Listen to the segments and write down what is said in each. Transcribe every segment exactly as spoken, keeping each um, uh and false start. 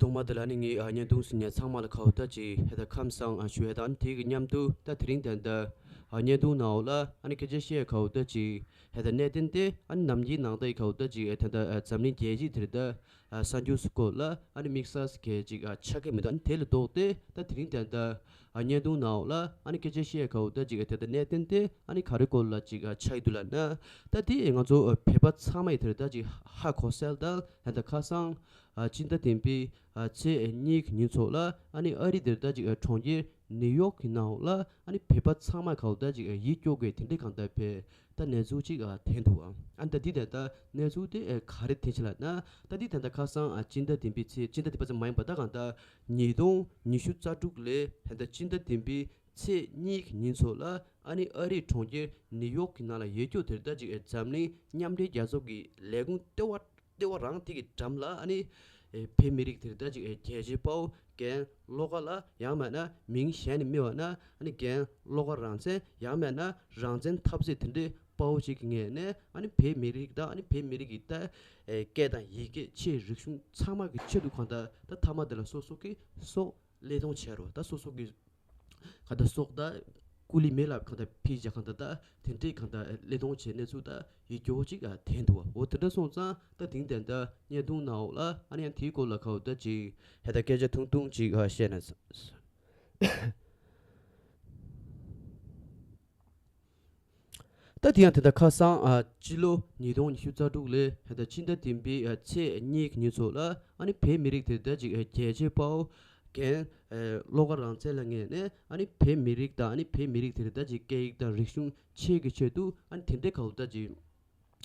ཐོག་མ་དེ་ལ་ནི་ངས་ཨ་བརྙན་ཐུང་གཟིགས་མཁན་ཚང་མ་ལ་ཁ་བོ་ད་ཅིག་ཧེ་ད་ཁམས་བཟང་ཨ་ཞུ་ཧེ་ད་ཨ་ནི་དེ་གི་མཉམ་དུ་ད་དེ་རིང་ད་ད་ཨ་བརྙན་ཐུང་ནང་འོག་ལ་ཨ་ནི་སྐད་ཆ་བཤད་ཁ་བོ་ད་ཅིག་ཧེ་ད་གནད་དོན་དེ་ཨ་ནི་ནམ་རྒྱུན་ནང་ད་ཡི་ཁ་བོ་ད་ཅིག་ད་ད་འཛམ་གླིང་རྒྱལ་སྤྱི་དེར་ད་གསར་འགྱུར་སྐོར་ལ་ཨ་ནི་དམིགས་བསལ་གྱི་ཅིག་ཆགས་ཀྱི་མི་འདུག་ཨ་ནི་དེ་ལ་ལྡོག་སྟེ་ད་དེ་རིང་ད་ད་ཨ་བརྙན་ཐུང་ནང་འོག་ལ་ཨ་ནི་སྐད་ཆ་བཤད་ཁ་བོ་ད་ཅིག་ད་ད་གནད་དོན་དེ་ཨ་ནི་ག་རེ་སྐོར་ལ་ཅིག་ཆགས་ཀྱི་འདུག་ལབ་ན། ད་དེ་ང་ཚོ་བོད་པ་ཚང་མ་ཡི་དེར་ད་ཅིག་ཧ་གོ་གསལ་ད་ད་ད་ཁ་སང་ཨ་སྤྱི་ཟླ་བདུན་པའི་ཨ་ཚེས་གཉིས་ཀྱི་ཉིན་ཚོགས་ལ་ཨ་ནི་ཨ་རི་དེར་ད་ཅིག་ཨ་གྲོང་ཁྱེར་ནིའུ་ཡོག་གི་ནང་ལ་ཨ་ནི་བོད་པ་ཚང་མ་ག་བོ་ད་ཅིག་ཨ་ཡིད་སྐྱོ་གི་དེ་འདྲའི་གང་ལྟར་བས་ད་གནས་ཚུལ་ཅིག་ཨ་ཐོན་འདུག་ཨ་ཨ་ད་འདི་ད་ལྟ་གནས་ཚུལ་དེ་ཨ་ག་རེ་ཐོན་ཆེ་ལབ་ན། ད་འདི་ད་ལྟ་ཁ་སང་ཨ་སྤྱི་ཟླ་བདུན་པའི་ཚེས་སྤྱི་ཟླ་བདུན་པ་ཙམ་མ་ཡིན་པ་ད་གང་ལྟར་ཉིས་སྟོང་ཉི་ཤུ་རྩ་དྲུག་ལས་ད་ལྟ་སྤྱི་ཟླ་བདུན་པའི་ཚེས་གཉིས་ཀྱི་ཉིན་ཚོགས་ལ་ཨ་ནི་ཨ་རིའི་གྲོང་ཁྱེར་ནིའུ་ཡོག་གི་ནང་ལ་ཡོད་རྒྱུ་དེར་ད་ཅིག་ཨ་འཛམ་གླིང་མཉམ་འབྲེལ་རྒྱལ་ཚོགས་ཀྱི་ལས་ཁུངས་ལྟེ་བ་ལྟེ་བ་རང་དེ་གི་འགྲམ་ལ་ཨ་ནི་ཨེ་བོད་མི་རིགས་དེར་ད་ཅིག་ཨེ་རྒྱལ་གཅེས་དཔའ་བོ་རྒན་བློ་དགའ་ལགས་ཡང་མེད་ན་མིང་གཞན་ནས་སྨྲས་པ་ན་ཨ་ནི་རྒན་བློ་དགའ་རང་བཙན་ཡང་མེད་ན་རང་བཙན་འཐབ་རྩོད་དེ་འདྲའི་དཔའ་བོ་ཅིག་གི་ངོས་ནས་ཨ་ནི་བོད་མི་རིགས་དང་ཨ་ནི་བོད་མི་རིགས་ཀྱི་ད་ཨེ་སྐད་དང་ཡི་གེ་ཆོས་རིག་གཞུང་ཚང་མ་གི་ཆེད་དུ་གང་ལྟར་ད་མཐའ་མ་དེ་ལ་སོ་སོ་གི་སྲོག་བློས་གཏོང་བྱས་རོགས་ད་སོ་སོ་གི་ག་ད་སྲོག་ད་སྐུ་ལུས་མེ་ལ་གང་ད་ཕུལ་བྱ་གང་ད་ད་དེ་འདྲའི་གང་ད་བློས་གཏོང་བྱས་གནས་ཚུལ་ད་ཡིད་སྐྱོ་བོ་ཅིག་ཨ་ཐོན་འདུག་བ། འོ་དེ་འདྲ་སོང་ཙང་ད་དེང་དེ་འདྲ་བརྙན་ཐུང་ནང་འོག་ལ་ཨ་ནི་ཡང་དེའི་སྐོར་ལ་ག་བོ་ད་ཅིག་ཧེ་ད་སྐད་ཆ་ཐུང་ཐུང་ཅིག་ཨ་བཤད་ན། ད་དེ་ཡང་དེ་ད་ཁ་སང་ཨ་སྤྱི་ལོ་ཉིས་སྟོང་ཉི་ཤུ་རྩ་དྲུག་ལོའི་ཧེ་ད་ཕྱི་ཟླ་བདུན་པའི་ཨ་ཚེས་གཉིས་ཀྱི་ཉིན་ཚོགས་ལ་ཨ་ནི་བོད་མི་རིགས་དེ་ད་ཅིག་ཨ་རྒྱལ་གཅེས་དཔའ་བོ་རྒན་ཨ་བློ་དགའ་རང་བཙན་ལགས་ངོས་ནས་ཨ་ནི་བོད་མི་རིགས་དང་ཨ་ནི་བོད་མི་རིགས་དེ་ད་ཅིག་སྐད་ཡིག་དང་རིག་གཞུང་ཆེད་ཀྱི་ཆེད་དུ་ཨ་ནི་དེ་འདྲའི་ག་བོ་ད་ཅིག་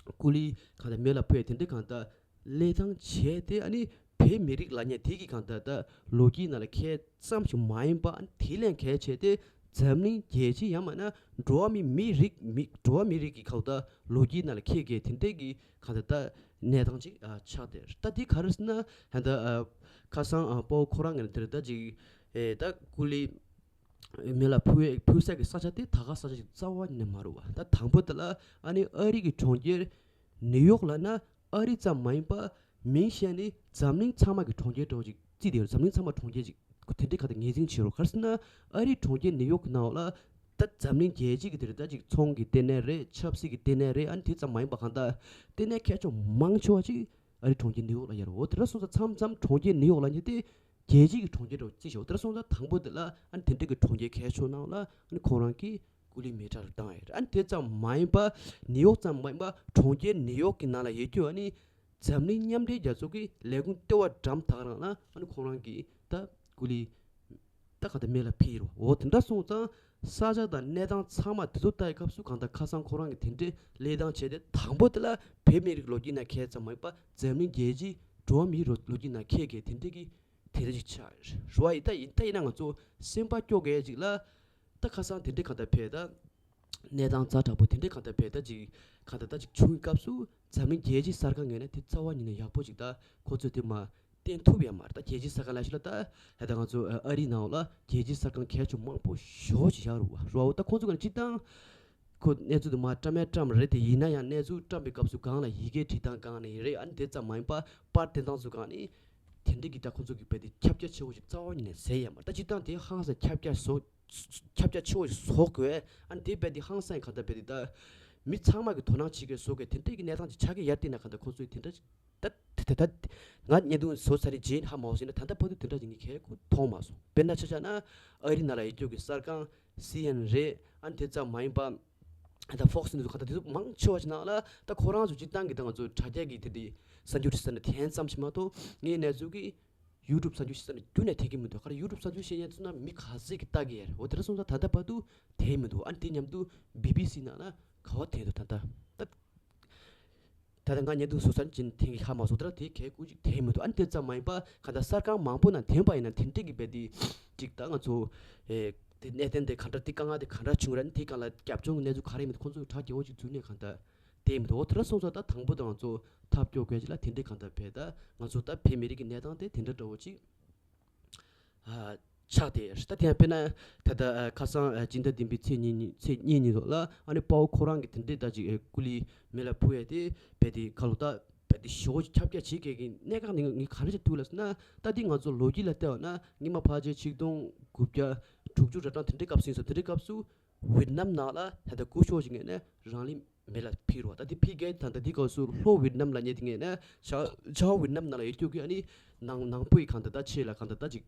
སྐུ་ལུས་གང་ལྟར་མེ་ལ་ཕུལ་དེ་འདྲའི་གང་ལྟར་བློས་བཏང་བྱས་ཏེ་ཨ་ནི་བོད་མི་རིགས་ལབ་མཁན་དེ་གི་གང་ལྟར་ད་ལོ་རྒྱུས་ནང་ལ་ཁྱད་ཙམ་ཞིག་མ་ཡིན་པ་ཨ་ནི་དེ་ལས་གལ་ཆེ་སྟེ་འཛམ་གླིང་རྒྱལ་སྤྱི་ཡང་མིན་ན་འགྲོ་བ་མི་མི་རིགས་མི་འགྲོ་བ་མི་རིགས་ཀྱི་གང་ལྟར་ལོ་རྒྱུས་ནང་ལ་ཁྱད་གི་དེ་འདྲའི་གི་གང་ལྟར་ད་གནས་སྟངས་ཅིག་ཨ་ཆགས་ཏེ་ད་འདི་ག་རེ་ཟེར་ན་ད་ཨ་ཁ་སང་ཨ་དཔའ་བོ་ཁོ་རང་ངོས་ནས་དེར་ད་ཅིག་ཨེ་ད་སྐུ་ལུས་མེ་ལ་ཕུལ་ཕུལ་ས་གི་ས་ཆ་དེ་ད་ག་ས་ཆ་ཞིག་རྩ་བ་ཉིད་ནས་མ་རེད་བ། ད་དང་པོ་དེ་ལ་ཨ་ནི་ཨ་རི་གི་གྲོང་ཁྱེར་ནིའུ་ཡོག་ལབ་ན་ཨ་རི་ཙམ་མ་ཡིན་པ་མིང་གཞན་ནི་འཛམ་གླིང་ཚང་མ་གི་གྲོང་ཁྱེར་འདྲ་བོ་ཅིག་བརྩིས་ཏེ་ཡོད། འཛམ་གླིང་ཚང་མ་གྲོང་ཁྱེར་ཅིག་དེ་འདྲའི་ཁ་ད་ངོས་འཛིན་བྱེད་རོགས་ག་རེ་ཟེར་ན་ཨ་རི་གྲོང་ཁྱེར་ནིའུ་ཡོག་གི་ནང་ལ་ད་འཛམ་གླིང་རྒྱལ་སྤྱི་གི་དེ་རེད། ད་ཅིག་ཚོང་གི་ལྟེ་གནས་རེད། ཆབ་སྲིད་ཀྱི་ལྟེ་གནས་རེད། ཨ་ནི་དེ་ཙམ་མ་ཡིན་པ་གང་ལྟར་ལྟེ་གནས་ཁྱད་ཆོས་མང་ཆེ་བ་ཅིག་ཨ་རི་གྲོང་ཁྱེར་ནིའུ་ཡོག་ལ་ཡོད་རེད། འོ་དེ་འདྲ་སོང་ཙང་མཚམས་མཚམས་གྲོང་ཁྱེར་ནིའུ་ཡོག་ལབ་མཁན་དེ་རྒྱལ་སྤྱི་གི་གྲོང་ཁྱེར་འདྲ་བོ་བརྩིས་བཞག་འོ་དེ་འདྲ་སོང་ཙང་དང་པོ་དེ་ལ་ཨ་ནི་དེ་འདྲ་གི་གྲོང་ཁྱེར་གལ་ཆེ་ཤོས་ནང་ལ་ཨ་ནི་ཁོང་རང་གིས་སྐུ་ལུས་མེ་སྲེག་བཏང་ཡོད་རེད། ཨ་ནི་དེ་ཙམ་མ་ཡིན་པ་ནིའུ་ཡོག་ཙམ་མ་ཡིན་པ་གྲོང་ཁྱེར་ནིའུ་ཡོག་གི་ནང་ལ་ཡོད་རྒྱུ་ཨ་ནི་འཛམ་གླིང་མཉམ་འབྲེལ་རྒྱལ་ཚོགས་ཀྱི་ལས་ཁུངས་ལྟེ་བ་འགྲམ་དེ་ག་རང་ལ་ཨ་ནི་ཁོང་རང་གིས་ད་སྐུ་ལུས་ད་ག་ད་མེ་ལ་ཕུལ་རོ། འོ་དེ་འདྲ་སོང་ཙང་ས་ཆ་དང་གནས་སྟངས་ཚང་མ་དེ་ཚོ་ལྟ་ཡི་སྐབས་སུ་གང་ལྟར་ཁ་སང་ཁོ་རང་གིས་དེ་འདྲའི་ལས་སྟངས་བྱས་ཏེ་དང་པོ་དེ་ལ་བོད་མི་རིགས་ལོ་རྒྱུས་ནང་ཁྱད་ཙམ་མ་ཡིན་པ་འཛམ་གླིང་རྒྱལ་སྤྱིའི་འགྲོ་བ་མིའི་ལོ་རྒྱུས་ནང་ཁྱད་ཀྱི་དེ་འདྲའི་གི་དེ་འདྲ་ཞིག་ཆགས་རེད་བ། ཡིན་ད་ཡིན་ད་ཡིན་ན་ང་ཚོ་སེམས་པ་སྐྱོ་གས་ཅིག་ལ་ད་ཁ་སང་དེ་འདྲའི་གང་ལྟར་བས་ད་གནས་སྟངས་ཛ་དྲག་པོ་དེ་འདྲའི་གང་ལྟར་བས་ད་ཅིག་གང་ལྟར་ད་ཅིག་བྱུང་བའི་སྐབས་སུ་འཛམ་གླིང་རྒྱལ་སྤྱིའི་གསར་ཁང་ངོས་ནས་དེ་རྩ་བ་ཉིད་ནས་ཡག་པོ་ཅིག་ད་ཁོ་ཚོས་དེ་མ་བསྟན་ཐུབ་ཡ་མ་རེད། ད་རྒྱལ་སྤྱིའི་གསར་ཁང་ལ་ཞིག་ལ་ད་ཧེ་ད་ང་ཚོ་ཨ་རིའི་ནང་ལ་རྒྱལ་སྤྱིའི་གསར་ཁང་གལ་ཆེ་མང་པོ་ཞེ་པོ་ཅིག་ཡག་རུ་བ་རུ་བ་ད་ཁོ་ཚོ་ག་ནས་སྤྱིར་བཏང་ཁོ་གནས་ཚུལ་དུ་མ་བཀྲམ་ཡ་བཀྲམ་རེད། དེ་ཡིན་ན་ཡང་གནས་ཚུལ་བཀྲམ་པའི་སྐབས་སུ་གང་ལ་ཡི་གེ་བྲིས་སྟངས་གང་ནས་རེད། ཨ་ནི་དེ་ཙམ་མ་ཡིན་པ་པར་བསྟན་སྟངས་སུ་གང་ནས་དེ་འདྲའི་གི་ད་ཁོ་ཚོ་གི་བས་དེ་ཁྱབ་རྒྱ་ཆེ་བོ་ཞིག་རྩ་བ་ཉིད་ནས་ཟེར་ཡ་མ་རེད། ད་སྤྱིར་བཏང་དེ་ཧང་སང་ཁྱབ་རྒྱ་བཟོ་ཁྱབ་རྒྱ་ཆེ་བོ་ཞིག་བཟོ་དགོས། ཨ་ནི་དེ་རྦད་དེ་ཧང་སང་གང་ལྟར་རྦད་དེ་ད་མི་ཚང་མ་གི་དོ་སྣང་བྱེད་མཁན་བཟོ་དགོས། དེ་འདྲའི་གི་གནས་སྟངས་ཅིག་ཆགས་ཀྱི་ཡར་བལྟས་ན་གང་ལྟར་ཁོང་ཚོས་དེ་འདྲ་ད་དེ་ད་ད་ང་བརྙན་ཐུང་བཟོ་ཚར་རེད་རྗེས་ཧ་མ་གོ་ཟིན་ན་ད་ལྟ་བར་དུ་དེ་འདྲ་ཅིག་ངས་གལ་ཁུ་མཐོང་མ་སོང་། དཔེར་ན་ཆ་བཞག་ན་ཨ་རི་ནང་ལ་ཡོད་རྒྱུ་གི་གསར་ཁང་སི་ཨེན་ཨེན་རེད། ཨ་ནི་དེ་ཙམ་མ་ཡིན་པ་ད་ཧྥོག་སི་ནི་གང་ལྟར་དེ་ཚོ་མང་ཆེ་བ་ཅིག་ནང་ལ་ད་ཁོ་རང་ཚོ་སྤྱིར་བཏང་གི་ད་ང་ཚོ་དྲ་རྒྱ་གི་དེ་འདྲའི་གསར་འགྱུར་བྲིས་ས་ནས་དེ་ཙམ་ཞིག་མ་གཏོགས་ངའི་གནས་ཚུལ་གི་ཡུ་ཊུབ་གསར་འགྱུར་བཤད་ས་ནས་རྒྱུན་ནས་ཐེབས་ཀྱི་མི་འདུག་ག་རེ་ཡུ་ཊུབ་གསར་འགྱུར་བཤད་མཁན་ཚོ་ན་མི་ག་ཚད་ཀྱིས་ལྟ་གི་ཡོད་རེད། འོ་དེ་འདྲ་སོང་ཙང་ད་ལྟ་བར་དུ་དེ་མི་འདུག་ཨ་ནི་དེ་མཉམ་དུ་བི་བི་སི་ནང་ན་ག་བ་དེ་འདུག་ད་ལྟ་ད་ད་ལྟ་ང་བརྙན་ཐུང་བཟོ་ས་ནས་ཐེངས་ཀྱི་ཧ་མ་སོང་། ད་ལྟ་དེ་གལ་ཁུ་ཅིག་དེ་མི་འདུག་ཨ་ནི་དེ་ཙམ་མ་ཡིན་པ་ག་ད་གསར་ཁང་མང་པོ་ནང་ཐོན་པ་ཡིན་ན་དེ་འདྲ་གི་བས་དེ་ཅིག་ད་ང་ཚོ་ཨེ་དེ་གནད་དོན་དེ་ག་འདྲ་དེ་དཀའ་ངལ་དེ་ག་འདྲ་བྱུང་ར་ནི་དེ་གང་ལ་རྒྱབ་ལྗོངས་གནས་ཚུལ་ག་རེ་མིན་ཁོང་ཚོས་གྲ་རྒྱས་བོ་ཅིག་འཛུལ་ནས་གང་ད་དེ་མི་འདུག་འོ་དེ་འདྲ་སོང་ཙང་ད་དང་པོ་ད་ང་ཚོ་ཐབས་སྐྱོ་དགོས་ཅིག་ལ་དེ་འདྲའི་གང་ལྟར་བས་ད་ང་ཚོ་ད་བོད་མི་རིགས་ཀྱི་གནས་སྟངས་དེ་དེ་འདྲ་འདྲ་བོ་ཅིག་ཨ་ཆགས་ཏེ་ད་དེ་ཡང་དཔེར་ན་ད་ལྟ་ཨ་ཁ་སང་ཨ་སྤྱི་ཟླ་བདུན་པའི་ཚེས་གཉིས་ཉིན་ཚེས་གཉིས་ཉིན་ཐོག་ལ་ཨ་ནི་དཔའ་བོ་ཁོ་རང་གི་དེ་འདྲའི་ད་ཅིག་ཨ་སྐུ་ལུས་མེ་ལ་ཕུལ་ཡས་དེ་བས་དེ་ཁ་ལོ་ད་ དཔེ་དེ་ཞེ་པོ་ཅིག་ཁྱབ་རྒྱ་བྱེད་མཁན་གྱི་གནད་འགག་ནི་ངས་ག་རེ་བྱས་ཐུག་ལབ་ཟེར་ན། ད་འདི་ང་ཚོ་ལོ་རྒྱུས་ལ་བལྟས་པ་ན་སྔོན་མ་ཕལ་ཆེར་ཆིག་སྟོང་དགུ་བརྒྱ་དྲུག་ཅུ་རེ་གྲངས་དེ་འདྲའི་སྐབས་སུ་ཡིན་ཙང་། དེ་འདྲའི་སྐབས་སུ་ཝེད་ནམ་ནང་ལ་ད་ལྟ་སྐུ་ཞབས་ཅིག་ངོས་ནས་རང་ལུས་མེ་ལ་ཕུལ་རོ། ད་དེ་ཕུལ་མཁན་ད་ལྟ་འདི་སྐབས་སུ་ལྷོ་ཝེད་ནམ་ལབ་མཁན་དེ་ངོས་ནས་བྱང་བྱང་ཝེད་ནམ་ནང་ལ་ཡོད་རྒྱུ་གི་ཨ་ནི་ནང་ནང་པའི་གང་ལྟར་ད་ཆེད་ལ་གང་ལྟར་ད་ཅིག་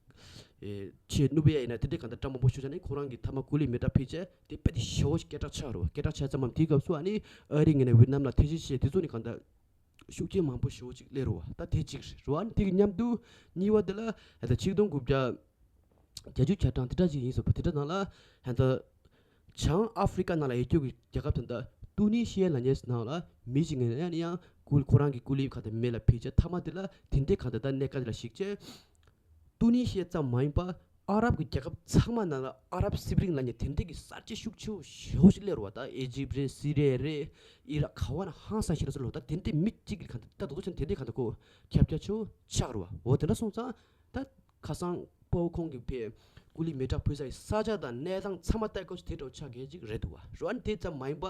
ཨེ་ཆེད་ནུབ་པའི་ཡ་ཡིན་ན་དེ་འདྲའི་གང་ལྟར་གྲངས་མང་པོ་ཞུ་བྱས་ནས་ཁོ་རང་གི་མཐའ་མ་སྐུ་ལུས་མེ་སྲེག་ཕུལ་བྱས། དེ་དཔེ་དེ་ཞེ་པོ་ཅིག་སྐད་གྲགས་ཆགས་རོ། སྐད་གྲགས་ཆགས་ཙམ་མམ་དེའི་སྐབས་སུ་ཨ་ནི་ཨ་རི་ངོས་ནས་ཝེད་ནམ་ལ་ཐེ་བྱུས་བྱས། དེ་ཚོ་ནི་གང་ལྟར་ཤུགས་རྐྱེན་མང་པོ་ཞེ་པོ་ཅིག་སླེབས་རོ། ད་དེ་གཅིག་རེད་རོ། ཨ་ནི་དེ་གི་མཉམ་དུ་གཉིས་པ་དེ་ལ་ད་ཆིག་སྟོང་དགུ་བརྒྱ་བརྒྱད་ཅུ་གྱ་གྲངས་དེ་འདྲ་ཅིག་ཡིན་ཟེར་བ་དེ་འདྲ་ནང་ལ་ད་བྱང་ཨ་ཧྥི་རི་ཀ་ནང་ལ་ཡོད་རྒྱུ་གི་རྒྱལ་ཁབ་དེ་འདྲ་ཏུ་ནི་ཤི་ཡ་ལབ་མཁན་ནང་ལ་མི་ཞིག་ངོས་ནས་ཡང་ཁོ་ཁོ་རང་གི་སྐུ་ལུས་གང་ལྟར་མེ་ལ་ཕུལ་བྱས། མཐའ་མ་དེ་ལ་དེ་འདྲའི་གང་ལྟར་ད་གནད་འགག་ཅིག་ལ་གཞིགས་བྱས། ཏུ་ནི་ཤི་ཡ་ཙམ་མ་ཡིན་པར་ཨ་རབ་ཀྱི་རྒྱལ་ཁབ་ཚང་མ་ནང་ལ་ཨ་རབ་སི་པི་རིང་ལབ་མཁན་དེ་འདྲའི་གི་གསར་བརྗེ་ཤུགས་ཆེ་བོ་ཞེ་པོ་ཞིག་སླེབས་རེད་བ། ད་ཨི་ཇིབ་རེད། སི་རི་ཡ་རེད། ཨི་རག་ག་བ་ན་ཧང་སང་ཞིག་ལ་སོ་ལོ། ད་དེ་འདྲའི་མི་གཅིག་གི་གང་ལྟར་ད་དུང་ཆ་དེ་འདྲའི་གང་ལྟར་ཁོ་ཁྱབ་རྒྱ་ཆེ་བོ་ཆགས་རེད་བ། འོ་དེ་འདྲ་སོང་ཙང་ད་ཁ་སང་དཔའ་བོ་ཁོང་གི་ཕའི་སྐུ་ལུས་མེ་སྲེག་ཕུལ་ས་ཡི་ས་ཆ་དང་གནས་སྟངས་ཚང་མ་ལྟ་སྐབས་སུ་དེ་འདྲ་བོ་ཆགས་མཁན་ཅིག་རེད་འདུག་བ། རོ་ཨ་ནི་དེ་ཙམ་མ་ཡིན་པ།